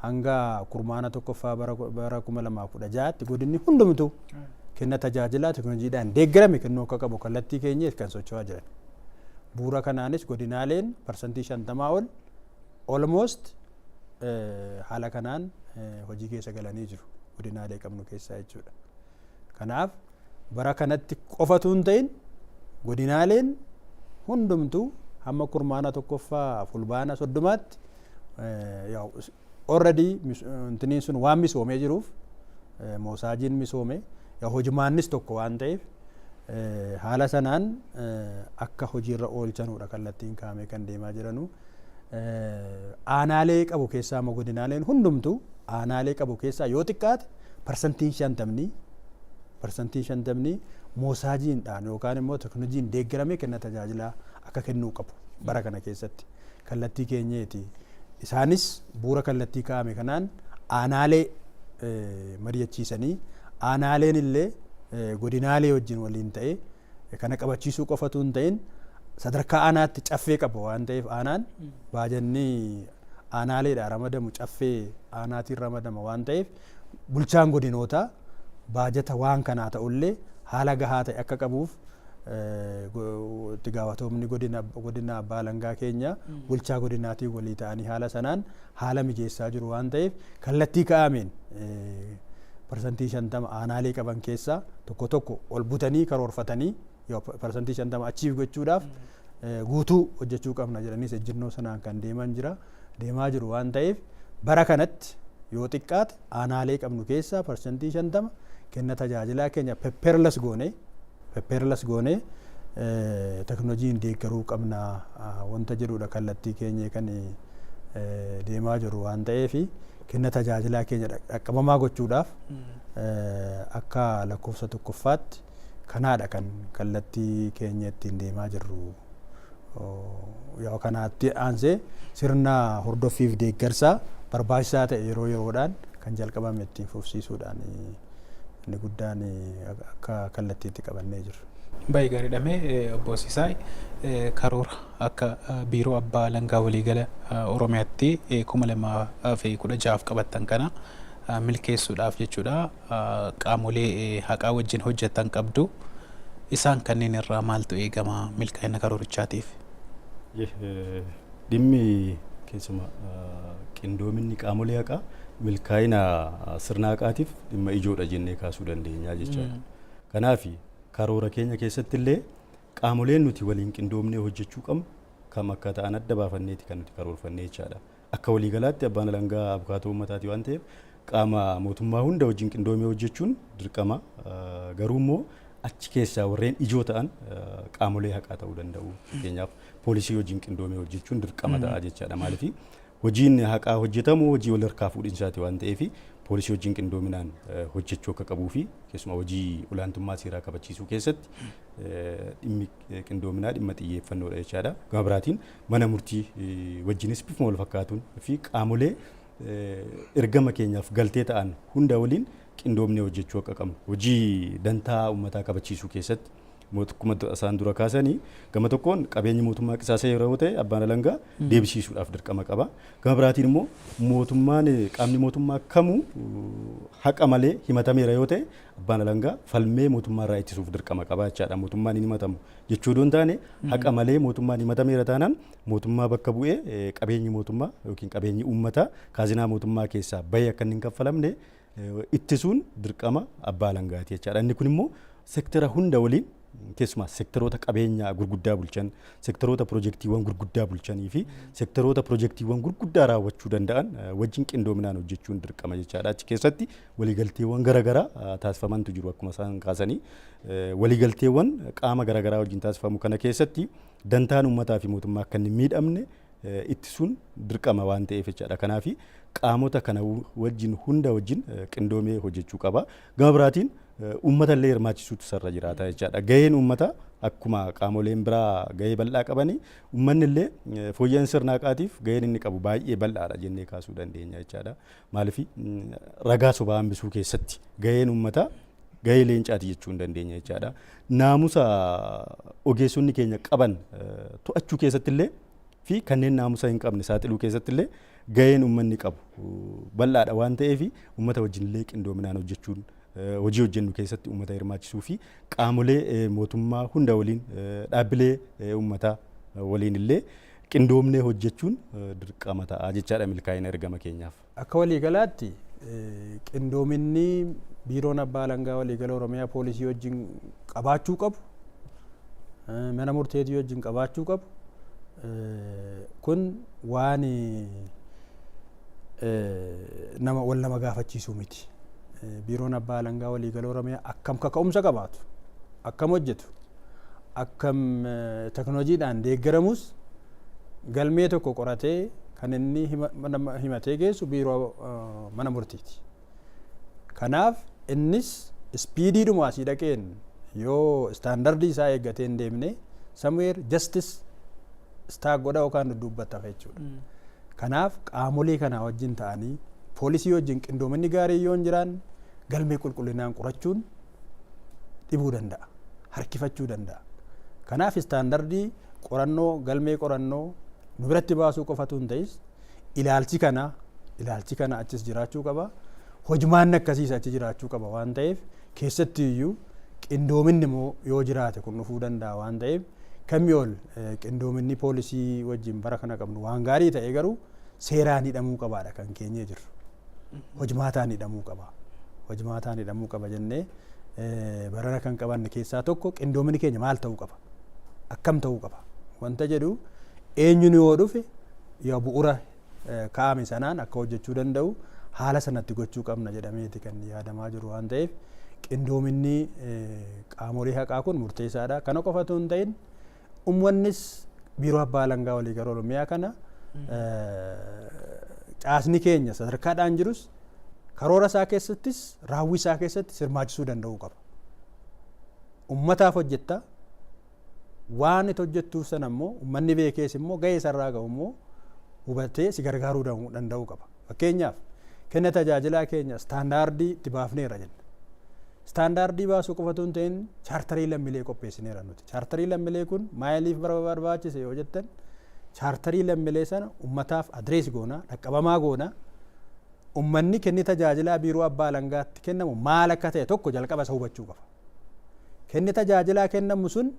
hanga kurmaana tokkoffaa bara 2016tti godinni hundumtuu kenna tajaajilaa teknooloojiidhaan deeggarame kennuu akka qabu kallattii keenyeef kan socho'aa jiran. Bu'uura kanaanis godinaaleen 50% ol almost haala kanaan hojii keessa galanii jiru, godinaalee qabnu keessaa jechuudha. Kanaaf bara kanatti qofatu hin ta'in, godinaaleen hundumtuu hamma kurmaana tokkoffaa Fulbaana 30tti already intiniin sun waan misoomee jiruuf, moosaajiin misoome, hojimaannis tokko waan ta'eef, haala sanaan akka hojiirra oolchanuudha kallattiin kaa'amee kan deemaa jiranu. Aanaalee qabu keessaa immoo, godinaaleen hundumtuu aanaalee qabu keessaa yoo xiqqaate 50% moosaajiidhaan yookaan immoo teknooloojiin deeggaramee kenna tajaajilaa akka kennuu qabu bara kana keessatti kallattii keenyeeti. Isaanis bu'uura kallattii kaa'ame kanaan aanaalee mari'achiisanii, aanaaleen illee godinaalee wajjin waliin ta'ee kana qabachiisuu qofatu hin ta'in, sadarkaa aanaatti caffee qaba waan ta'eef, aanaan baajanni aanaaleedha ramadamu caffee aanaatiin ramadama waan ta'eef, bulchaan godinootaa baajata waan kanaa ta'ullee haala gahaa ta'e akka qabuuf, itti gaafatamni godina abbaa alangaa keenya bulchaa godinaatiin walii ta'anii haala sanaan haala mijeessaa jiru waan ta'eef, kallattii kaa'ameen 50% aanaalee qaban keessaa tokko tokko ol butanii karoorfatanii 50% achiif gochuudhaaf guutuu hojjechuu qabna jedhaniis ejjennoo sanaan kan deeman jira deemaa jiru waan ta'eef, bara kanatti yoo xiqqaate aanaalee qabnu keessaa 50% kenna tajaajilaa keenya paperless goone teknooloojiin deeggaruu qabna wanta jedhudha kallattii keenya kan deemaa jiru waan ta'eef, kenna tajaajilaa keenya dhaqqabamaa gochuudhaaf akka lakkoofsa tokkoffaatti kanaadha kan kallattii keenya ittiin deemaa jirru. Yoo kanaatti aansee sirna hordoffiif deeggarsaa barbaachisaa ta'e yeroo yeroodhaan kan jalqabame ittiin fufsiisuudhaan inni guddaan akka kallattiitti qabannee jirru. Baay'ee gaariidha. Mee obbo Sisaay, karoora akka Biiroo Abbaa Alangaa Waliigala Oromiyaatti 2016f qabattan kana milkeessuudhaaf jechuudha, qaamolee haqaa wajjin hojjetan qabdu. Isaan kanneen irraa maaltu eegama milkaa'ina karoorichaatiif? Dhimmi keessumaa qindoominni qaamolee haqaa milkaa'ina sirna haqaatiif dhimma ijoodha jennee kaasuu dandeenya jechaadha. Kanaaf karoora keenya keessatti illee qaamoleen nuti waliin qindoomnee hojjechuu qabnu kam akka ta'an adda baafanneeti kan nuti karoorfannee jechaadha. Akka waliigalaatti abbaan alangaa abukaatoo uummataati waan ta'eef, qaama mootummaa hunda wajjin qindoomee hojjechuun dirqama. Garuu immoo achi keessaa warreen ijoo ta'an qaamolee haqaa ta'uu danda'u. Fakkeenyaaf, poolisii wajjin qindoomee hojjechuun dirqama ta'a jechaadha. Maaliif, hojiin haqaa hojjetamu hojii wal harkaa fuudhinsaati waan ta'eef, poolisii wajjin qindoominaan hojjechuu akka qabuu fi keessumaa hojii olaantummaa seeraa kabachiisuu keessatti dhimmi qindoominaa dhimma xiyyeeffannoodha jechaadha. Gama biraatiin mana murtii wajjinis bifuma wal fakkaatuun fi qaamolee ergama keenyaaf galtee ta'an hunda waliin qindoomnee hojjechuu akka qabnu, hojii dantaa uummataa kabachiisuu keessatti Akkuma isaan dura kaasanii, gama tokkoon qabeenyi mootummaa qisaasa'e yeroo ta'e abbaan alangaa deebisiisuudhaaf dirqama qaba. Gama biraatiin immoo mootummaan, qaamni mootummaa kamuu haqa malee himatameera yoo ta'e, abbaan alangaa falmee mootummaa irraa ittisuuf dirqama qaba jechaadha. Mootummaan hin himatamu jechuu odoo hin taane, haqa malee mootummaan himatameera taanaan mootummaa bakka bu'ee qabeenyi mootummaa yookiin qabeenyi uummataa kaazinaa mootummaa keessaa bahee akka inni hin kaffalamne ittisuun dirqama abbaa alangaati jechaadha. Inni kun immoo sektara hunda waliin, keessumaa sektaroota qabeenyaa gurguddaa bulchan, sektaroota pirojektiiwwan gurguddaa bulchanii fi sektaroota pirojektiiwwan gurguddaa raawwachuu danda'an wajjin qindoominaan hojjechuun dirqama jechaadha. Achi keessatti waliigalteewwan garaagaraa taasifamantu jiru. Akkuma isaan kaasanii, waliigalteewwan qaama garaagaraa wajjin taasifamu kana keessatti dantaan uummataa fi mootummaa akka hin miidhamne ittisuun dirqama waan ta'eef jechaadha. Kanaaf qaamota kana wajjin hunda wajjin qindoomee hojjechuu qaba. Gama biraatiin uummata illee hirmaachisuutu sarara jiraata jechaadha. Gaheen uummataa akkuma qaamoleen biraa gahee bal'aa qabanii, uummanni illee fooyya'insa sirna haqaatiif gaheen inni qabu baay'ee bal'aadha jennee kaasuu dandeenya jechaadha. Maaliif, ragaa sobaa hambisuu keessatti gaheen uummataa gahee leencaati jechuu hin dandeenya jechaadha. Naamusa ogeessonni keenya qaban to'achuu keessatti illee fi kanneen naamusa hin qabne saaxiluu keessatti illee gaheen uummanni qabu bal'aadha waan ta'eef, uummata wajjin illee qindoominaan hojjechuun, hojii hojjennu keessatti uummata hirmaachisuu fi qaamolee mootummaa hunda waliin, dhaabbilee uummataa waliin illee qindoomnee hojjechuun dirqama ta'a jechaadha milkaa'ina ergama keenyaaf. Akka waliigalaatti qindoominni biiroon abbaa alangaa waliigala Oromiyaa poolisii wajjin qabaachuu qabu, mana murteetii wajjin qabaachuu qabu kun waan nama wal nama gaafachiisuu miti. Biiroon abbaa alangaa waliigala Oromiyaa akkam kaka'umsa qabaatu, akkam hojjetu, akkam teknooloojiidhaan deeggaramus, galmee tokko qoratee kan inni himatee geessu biiroo mana murtiiti. Kanaaf innis speediidhuma asii dhaqeen yoo standardii isaa eeggatee hin deemne, somewhere justice stuck godha yookaan dudduubbata jechuudha. Kanaaf qaamolee kanaa wajjin ta'anii, poolisii wajjin qindoominni gaarii yoo hin jiraanne, galmee qulqullinaan qorachuun dhibuu danda'a. Harkifachuu danda'a. Kanaaf standardii qorannoo, galmee qorannoo nu biratti baasuu qofatu hin ta'is, ilaalchi kana achis jiraachuu qaba. Hojmaanni akkasiis achi jiraachuu qaba waan ta'eef, keessatti iyyuu qindoominni immoo yoo jiraate kun dhufuu danda'a waan ta'eef, kamii ol qindoominni poolisii wajjin bara kana qabnu waan gaarii ta'e, garuu seeraan hidhamuu qabaadha kan keenyee jirru. Hojmaataan hidhamuu qaba. Hojmaataan hidhamuu qaba jennee barana kan qabanne keessaa tokko qindoominni keenya maal ta'uu qaba? Akkam ta'uu qaba? Wanta jedhu, eenyuun yoo dhufe yoo bu'uura kaa'ame sanaan akka hojjechuu danda'u haala sanatti gochuu qabna jedhameeti kan yaadamaa jiru waan ta'eef, qindoominni qaamolee haqaa kun murteessaadha. Kana qofatu hin ta'in, uummannis biiroo abbaa alangaa waliigala Oromiyaa kana, caasni keenya sadarkaadhaan jirus, karoora isaa keessattis raawwii isaa keessatti hirmaachisuu danda'uu qaba. Ummataaf hojjetta, waan itti hojjettuuf sana immoo uummanni beekees immoo gahee isarraa ga'u immoo hubatee si gargaaruu danda'uu qaba. Fakkeenyaaf, kenna tajaajilaa keenya standardii itti baafneera jenna. Standardii baasuu qofatu hin ta'in, chaartarii lammiilee qopheessineera nuti. Chaartarii lammiilee kun maaliif barbaachise yoo jettan, chaartarii lammiilee sana ummataaf address goona, dhaqqabamaa goona. Ummanni kenni tajaajilaa biiroo abbaa alangaatti kennamu maal akka ta'e tokko jalqaba isa hubachuu qaba. Kenni tajaajilaa kennamu sun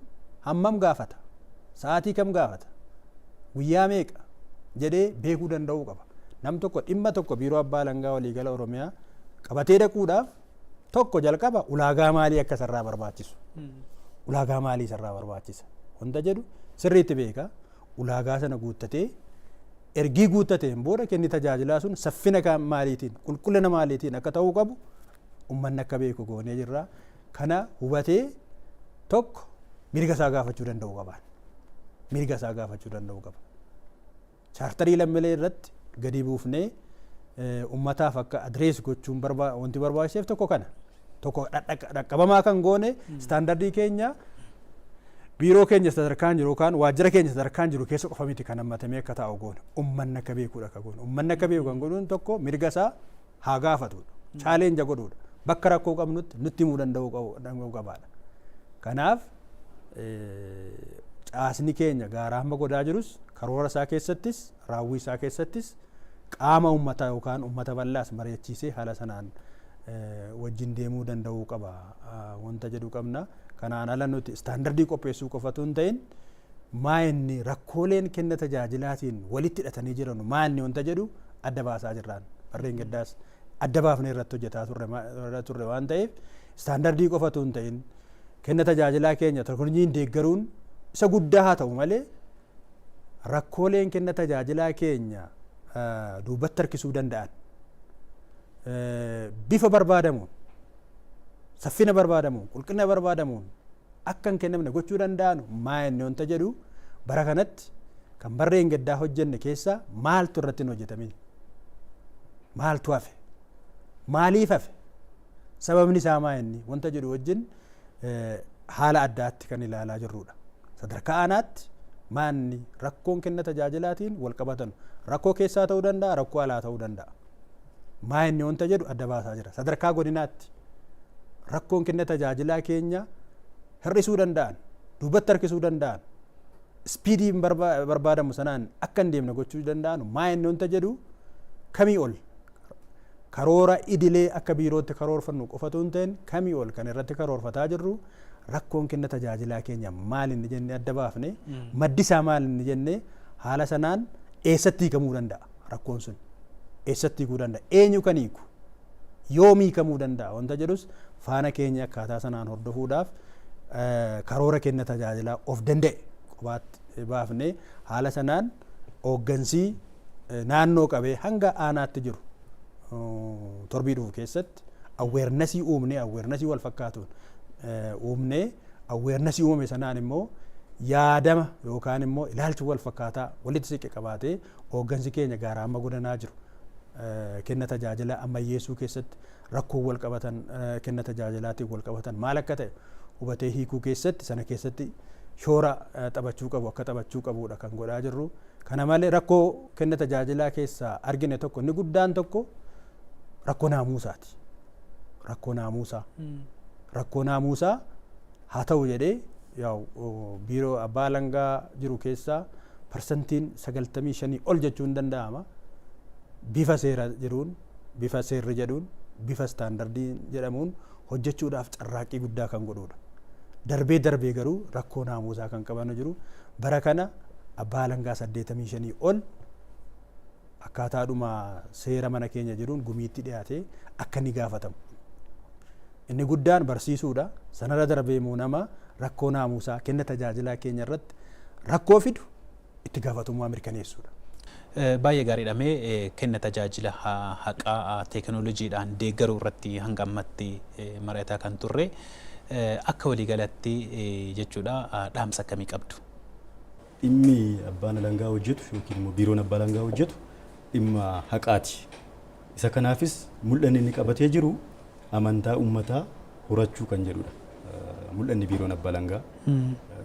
hammam gaafata? Sa'aatii kam gaafata? Guyyaa meeqa? Jedhee beekuu danda'uu qaba. Nam tokko dhimma tokko biiroo abbaa alangaa waliigala Oromiyaa qabatee dhaquudhaaf tokko jalqaba ulaagaa maalii akka isarraa barbaachisu, ulaagaa maalii isarraa barbaachisa wanta jedhu sirriitti beeka. Ulaagaa sana guuttatee, ergii guuttateen booda, kenni tajaajilaa sun saffina maaliitiin, qulqullina maaliitiin akka ta'uu qabu ummanni akka beeku goonee jirra. Kana hubatee tokko mirga isaa gaafachuu danda'uu qaba. Mirga isaa gaafachuu danda'uu qaba. Chaartarii lammiilee irratti gadi buufnee ummataaf akka address gochuun wanti barbaachiseef tokko kana. Tokko dhaqqabamaa kan goone standardii keenya biiroo keenya sadarkaan jiru yookaan waajjira keenya sadarkaan jiru keessa qofa miti kan hammatamee akka taa'u goone, ummanni akka beekuudha akka goone. Ummanni akka beeku kan godhuun tokko mirga isaa haa gaafatudha. Challenge godhuudha. Bakka rakkoo qabnutti nutti himuu danda'uu qabaadha. Kanaaf Caasni keenya gaaraa hamma godaa jirus, karoora isaa keessattis, raawwii isaa keessattis qaama uummataa yookaan uummata bal'aas mari'achiisee haala sanaan wajjin deemuu danda'uu qaba wanta jedhu qabna. Kanaan ala nuti istaandardii qopheessuu qofatu hin ta'in, maa inni rakkooleen kenna tajaajilaatiin walitti hidhatanii jiran, maa inni wanta jedhu adda baasaa jirraan. Barreen gaddaas adda baafnee irratti hojjetaa turre waan ta'eef, istaandardii qofatu hin ta'in, kenna tajaajilaa keenya teknooloojiin deeggaruun isa guddaa haa ta'u malee, rakkooleen kenna tajaajilaa keenya duubatti harkisuu danda'an, bifa barbaadamuun, saffina barbaadamuun, qulqullina barbaadamuun akka hin kennamne gochuu danda'an maa inni wanta jedhu, bara kanatti kan barreen gaddaa hojjenne keessaa maaltu irratti hin hojjetamin, maaltu hafe, maaliif hafe, sababni isaa maa inni wanta jedhu wajjin haala addaatti kan ilaalaa jirrudha. Sadarkaa aanaatti maanni rakkoon kenna tajaajilaatiin wal qabatan, rakkoo keessaa ta'uu danda'a, rakkoo alaa ta'uu danda'a. Maa inni wanta jedhu adda baasaa jira. Sadarkaa godinaatti rakkoon kenna tajaajilaa keenya hir'isuu danda'an, duubatti harkisuu danda'an, speedii barbaadamu sanaan akka hin deemne gochuu danda'an maa inni wanta jedhu, kamii ol karoora idilee akka biirootti karoorfannu qofatu hin ta'in, kamii ol kan irratti karoorfataa jirru, rakkoon kenna tajaajilaa keenya maal inni jennee adda baafne, maddi isaa maal inni jennee, haala sanaan eessatti hiikamuu danda'a, rakkoon sun eessatti hiikuu danda'a, eenyu kan hiiku, yoom hiikamuu danda'a wanta jedhus faana keenya akkaataa sanaan hordofuudhaaf karoora kenna tajaajilaa of danda'e qobaatti baafne, haala sanaan hooggansii naannoo qabee hanga aanaatti jiru torbii dhufu keessatti awarenessii uumnee, awarenessii wal fakkaatuun uumnee, awarenessii uumame sanaan immoo yaadama yookaan immoo ilaalcha wal fakkaataa walitti siqe qabaatee, hooggansi keenya gaaraa amma godanaa jiru kenna tajaajila ammayyeessuu keessatti rakkoo wal qabatan, kenna tajaajilaatiin wal qabatan maal akka ta'e hubatee hiikuu keessatti, sana keessatti shoora taphachuu qabu akka taphachuu qabudha kan godhaa jirru. Kana malee rakkoo kenna tajaajilaa keessaa argine tokko, inni guddaan tokko rakkoo naamuusaati. Rakkoo naamuusaa. Rakkoo naamuusaa haa ta'u jedhee, yaa'u biiroo abbaa alangaa jiru keessaa 95% ol jechuun danda'ama. Bifa seera jiruun, bifa seerri jedhuun, bifa istaandardii jedhamuun hojjechuudhaaf carraaqqii guddaa kan godhudha. Darbee darbee garuu rakkoo naamuusaa kan qaban jiru. Bara kana abbaa alangaa 85 ol akkaataadhuma seera mana keenya jiruun gumiitti dhiyaatee akka inni gaafatamu. Inni guddaan barsiisuudha. Sanarra darbee immoo nama rakkoo naamuusaa kenna tajaajilaa keenya irratti rakkoo fidu itti gaafatamummaa mirkaneessuudha. Baay'ee gaariidha. Mee kenna tajaajila haqaa teekinooloojiidhaan deeggaruu irratti hanga ammatti mari'ataa kan turre, akka waliigalatti jechuudha, dhaamsa akkamii qabdu? Dhimmi abbaan alangaa hojjetu yookiin immoo biiroon abbaa alangaa hojjetu dhimma haqaati. Isa kanaafis mul'anni inni qabatee jiru amantaa uummataa horachuu kan jedhudha. Mul'anni biiroon abbaa alangaa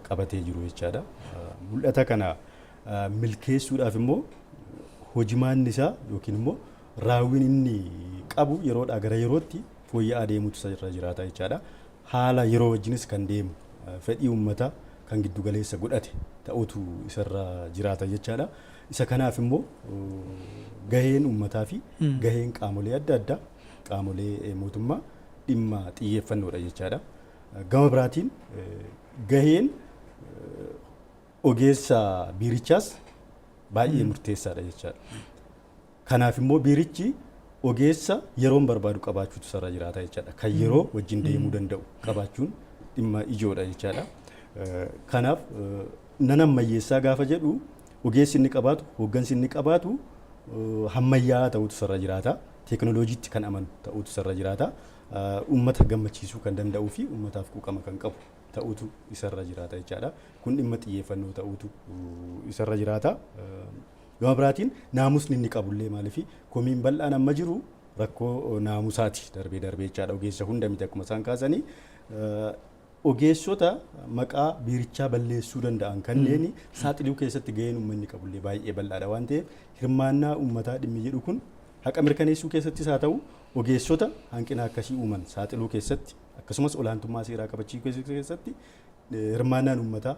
qabatee jiru jechaadha. Mul'ata kana milkeessuudhaaf immoo hojimaanni isaa yookiin immoo raawwiin inni qabu yeroodhaa gara yerootti fooyya'aa deemuutu isa irra jiraata jechaadha. Haala yeroo wajjinis kan deemu, fedhii uummataa kan giddu galeessa godhate ta'utu isarra jiraata jechaadha. Isa kanaaf immoo gaheen uummataa fi gaheen qaamolee adda addaa, qaamolee mootummaa dhimma xiyyeeffannoodha jechaadha. Gama biraatiin gaheen ogeessa biirichaas baay'ee murteessaadha jechaadha. Kanaaf immoo biirichi ogeessa yeroon barbaadu qabaachuutu isarra jiraata jechaadha. Kan yeroo wajjin deemuu danda'u qabaachuun dhimma ijoodha jechaadha. Kanaaf nan ammayyeessaa gaafa jedhu, ogeessi inni qabaatu, hooggansi inni qabaatu hammayyaa'aa ta'uutu isarra jiraata. Teekinooloojiitti kan amanu ta'uutu isarra jiraata. Uummata gammachiisuu kan danda'uu fi uummataaf quuqama kan qabu ta'uutu isarra jiraata jechaadha. Kun dhimma xiyyeeffannoo ta'uutu isarra jiraata. Gama biraatiin naamusni inni qabullee, maaliif komiin bal'aan amma jiru rakkoo naamusaati darbee darbee jechaadha. Ogeessa hunda miti akkuma isaan kaasanii, ogeessota maqaa biirichaa balleessuu danda'an kanneen saaxiluu keessatti gaheen uummanni qabullee baay'ee bal'aadha waan ta'eef, hirmaannaa uummataa dhimmi jedhu kun haqa mirkaneessuu keessattis haa ta'u, ogeessota hanqina akkasii uuman saaxiluu keessatti, akkasumas olaantummaa seeraa kabachiisuu keessatti Hirmaannaan uummataa,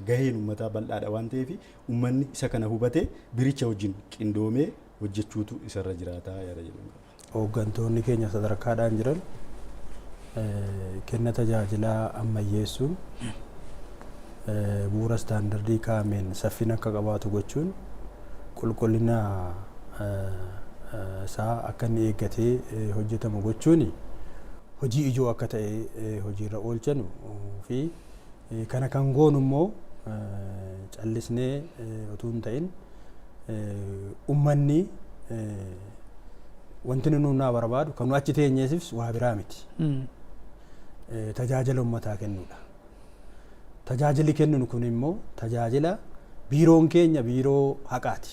gaheen uummataa bal'aadha waan ta'eef, uummanni isa kana hubatee biiricha wajjin qindoomee hojjechuutu isarra jiraata yaada jedhu qaba. Hooggantoonni keenya sadarkaadhaan jiran kenna tajaajilaa ammayyeessuun, bu'uura istaandardii kaa'ameen saffina akka qabaatu gochuun, qulqullina isaa akka inni eeggatee hojjetamu gochuun hojii ijoo akka ta'e hojiirra oolchanu fi kana kan goonu immoo callisnee utuu hin ta'in, uummanni wanti nu naa barbaadu kan nu achi teenyeefis waa biraa miti. Tajaajila uummataa kennuudha. Tajaajilli kenninu kun immoo tajaajila biiroon keenya biiroo haqaati.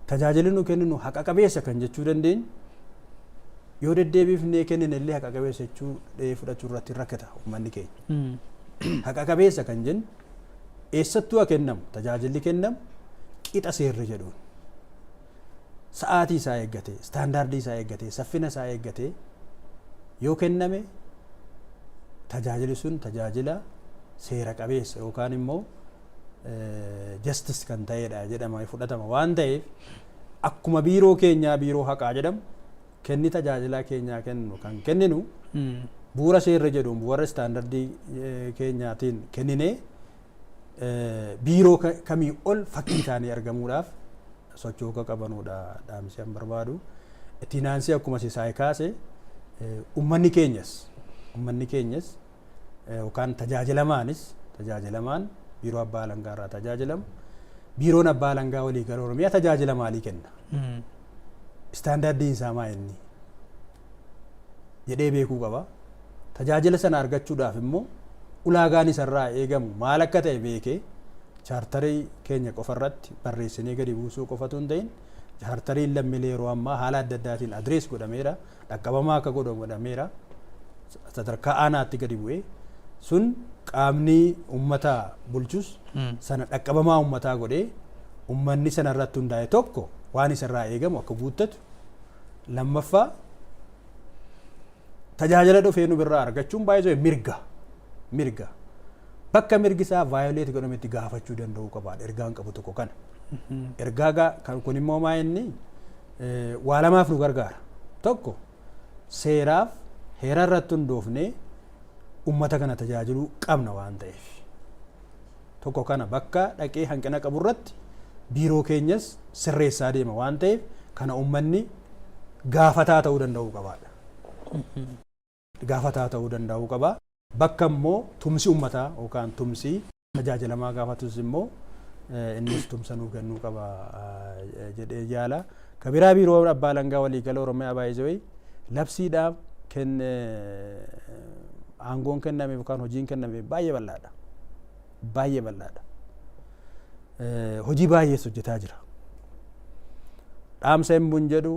Tajaajilli nu kenninu haqa qabeessa kan jechuu dandeenyu yoo deddeebifnee kennine illee haqa qabeessa jechuu fudhachuu irratti rakkata uummanni keenya. Haqa qabeessa kan jennu eessattuu haa kennamu, tajaajilli kennamu qixa seerri jedhuun, sa'aatii isaa eeggate, istaandaardii isaa eeggate, saffina isaa eeggate yoo kenname, tajaajilli sun tajaajila seera qabeessa yookaan immoo justice kan ta'edha jedhama fudhatama waan ta'eef, akkuma biiroo keenyaa biiroo haqaa jedhamu, kenni tajaajilaa keenyaa kennu kan kenninu bu'uura seerri jedhuun, bu'uura istaandardii keenyaatiin kenninee biiroo kamii ol fakkii taanee argamuudhaaf socho'uu akka qabanuudha dhaamsi an barbaadu. Ittiin aansee akkuma sisaayii kaase, uummanni keenyas yookaan tajaajilamaanis, tajaajilamaan biiroo abbaa alangaa irraa tajaajilamu, biiroon abbaa alangaa waliigala Oromiyaa tajaajila maalii kenna? Istaandardiin isaa maa inni? Jedhee beekuu qaba. Tajaajila sana argachuudhaaf immoo ulaagaan isarraa eegamu maal akka ta'e beekee, chaartarii keenya qofarratti barreessinee gadi buusuu qofatu hin ta'in, chaartariin lammiilee yeroo ammaa haala adda addaatiin address godhameera, dhaqqabamaa akka godhamu godhameera, sadarkaa aanaatti gadi bu'ee sun qaamni ummata bulchus sana dhaqqabamaa ummataa godhee, ummanni sana irratti hundaa'e tokko waan isarraa eegamu akka guuttatu, lammaffaa tajaajila dhufee nu birraa argachuun baay'ee mirga bakka mirgi isaa violate godhametti gaafachuu danda'uu qabaadha. Ergaan qabu tokko kana. Ergaa kan kun immoo maa inni waa lamaaf nu gargaara. Tokko, seeraaf heera irratti hundoofnee ummata kana tajaajiluu qabna waan ta'eef. Tokko kana bakka dhaqee hanqina qabu irratti biiroo keenyas sirreessaa deema waan ta'eef, kana ummanni gaafataa ta'uu danda'uu qabaadha. Gaafataa ta'uu danda'uu qaba. Bakka immoo tumsi ummataa yookaan tumsi tajaajilamaa gaafatus immoo innis tumsa nuu kennuu qaba jedhee yaala. Kabiraa, biiroo abbaa alangaa waliigala Oromiyaa baay'isee labsiidhaaf aangoon kenname yookaan hojiin kenname baay'ee bal'aadha. Baay'ee bal'aadha. Hojii baay'ees hojjetaa jira. Dhaamsa hin jedhu,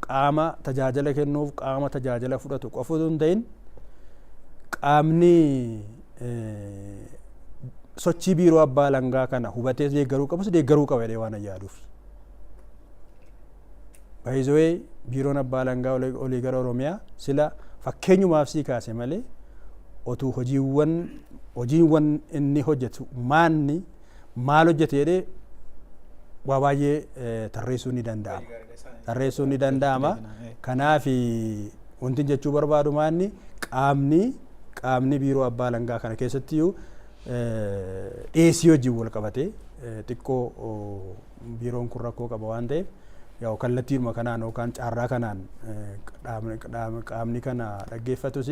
qaama tajaajila kennuuf qaama tajaajila fudhatu qofa osoo hin ta'in, qaamni sochii biiroo abbaa alangaa kana hubatee deeggaruu qabus deeggaruu qaba jedhee waan yaaduuf. Baay'isee biiroon abbaa alangaa waliigala Oromiyaa sila fakkeenyumaaf sii kaase malee, otuu hojiiwwan inni hojjetu maanni maal hojjete jedhee waa baay'ee tarreessuun ni danda'ama. Tarreessuun ni danda'ama. Kanaaf wanti jechuu barbaadu maanni qaamni biiroo abbaa alangaa kana keessatti dhiyeessii wajjin wal qabatee xiqqoo biiroon kun rakkoo qaba waan ta'eef, yaa'u kallattiidhuma kanaan yookaan caarraa kanaan qaamni kana dhaggeeffatus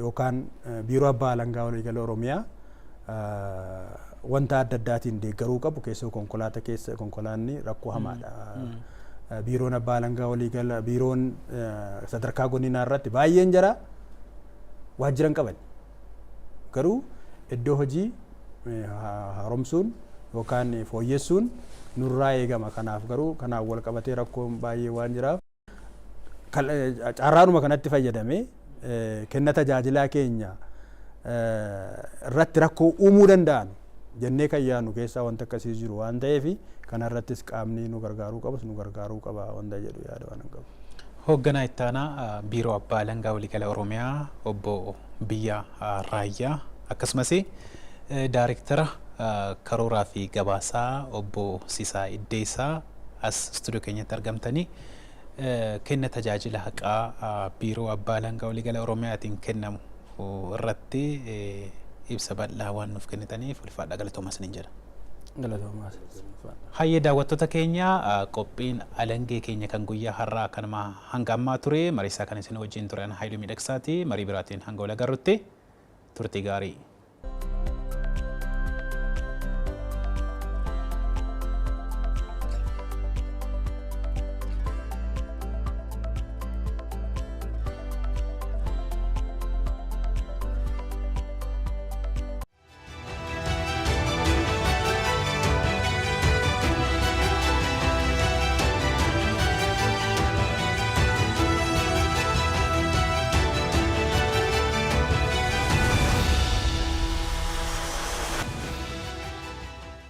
yookaan biiroo abbaa alangaa waliigala Oromiyaa wanta adda addaatiin deeggaruu qabu, keessoo konkolaataa keessa konkolaanni rakkoo hamaadha. Biiroon abbaa alangaa waliigala biiroon sadarkaa godinaa irratti baay'een jara waajjira hin qaban. Garuu iddoo hojii haaromsuun yookaan fooyyessuun nurraa eegama. Kanaaf garuu kanaan wal qabatee rakkoon baay'ee waan jiraaf, carraadhuma kanatti fayyadamee kenna tajaajilaa keenya irratti rakkoo uumuu danda'an jennee kan yaadnu keessaa wanta akkasii jiru waan ta'eef, kana irrattis qaamni nu gargaaruu qabus nu gargaaruu qaba wanta jedhu yaada waan hin qabu. Hoogganaa ittaanaa Biiroo Abbaa Alangaa Waliigala Oromiyaa Obbo Biyyaa Raayyaa akkasumas Daarektara Karooraa fi Gabaasaa Obbo Sisaa Iddeessaa as istuudiyoo keenyatti argamtanii kenna tajaajila haqaa Biiroo Abbaa Alangaa Waliigala Oromiyaatiin kennamu irratti ibsa bal'aa waan nuuf kennitaniif ulfaadhaa galatoomaa isiniin jedha. Galatoomaa. Hayyee daawwattoota keenya, qophiin alangee keenya kan guyyaa har'aa kanuma hanga ammaa ture. Mariisaa kan isin wajjin ture ana Haayiluu Miidhagsaati. Marii biraatiin hanga wal agarrutti turtii gaarii.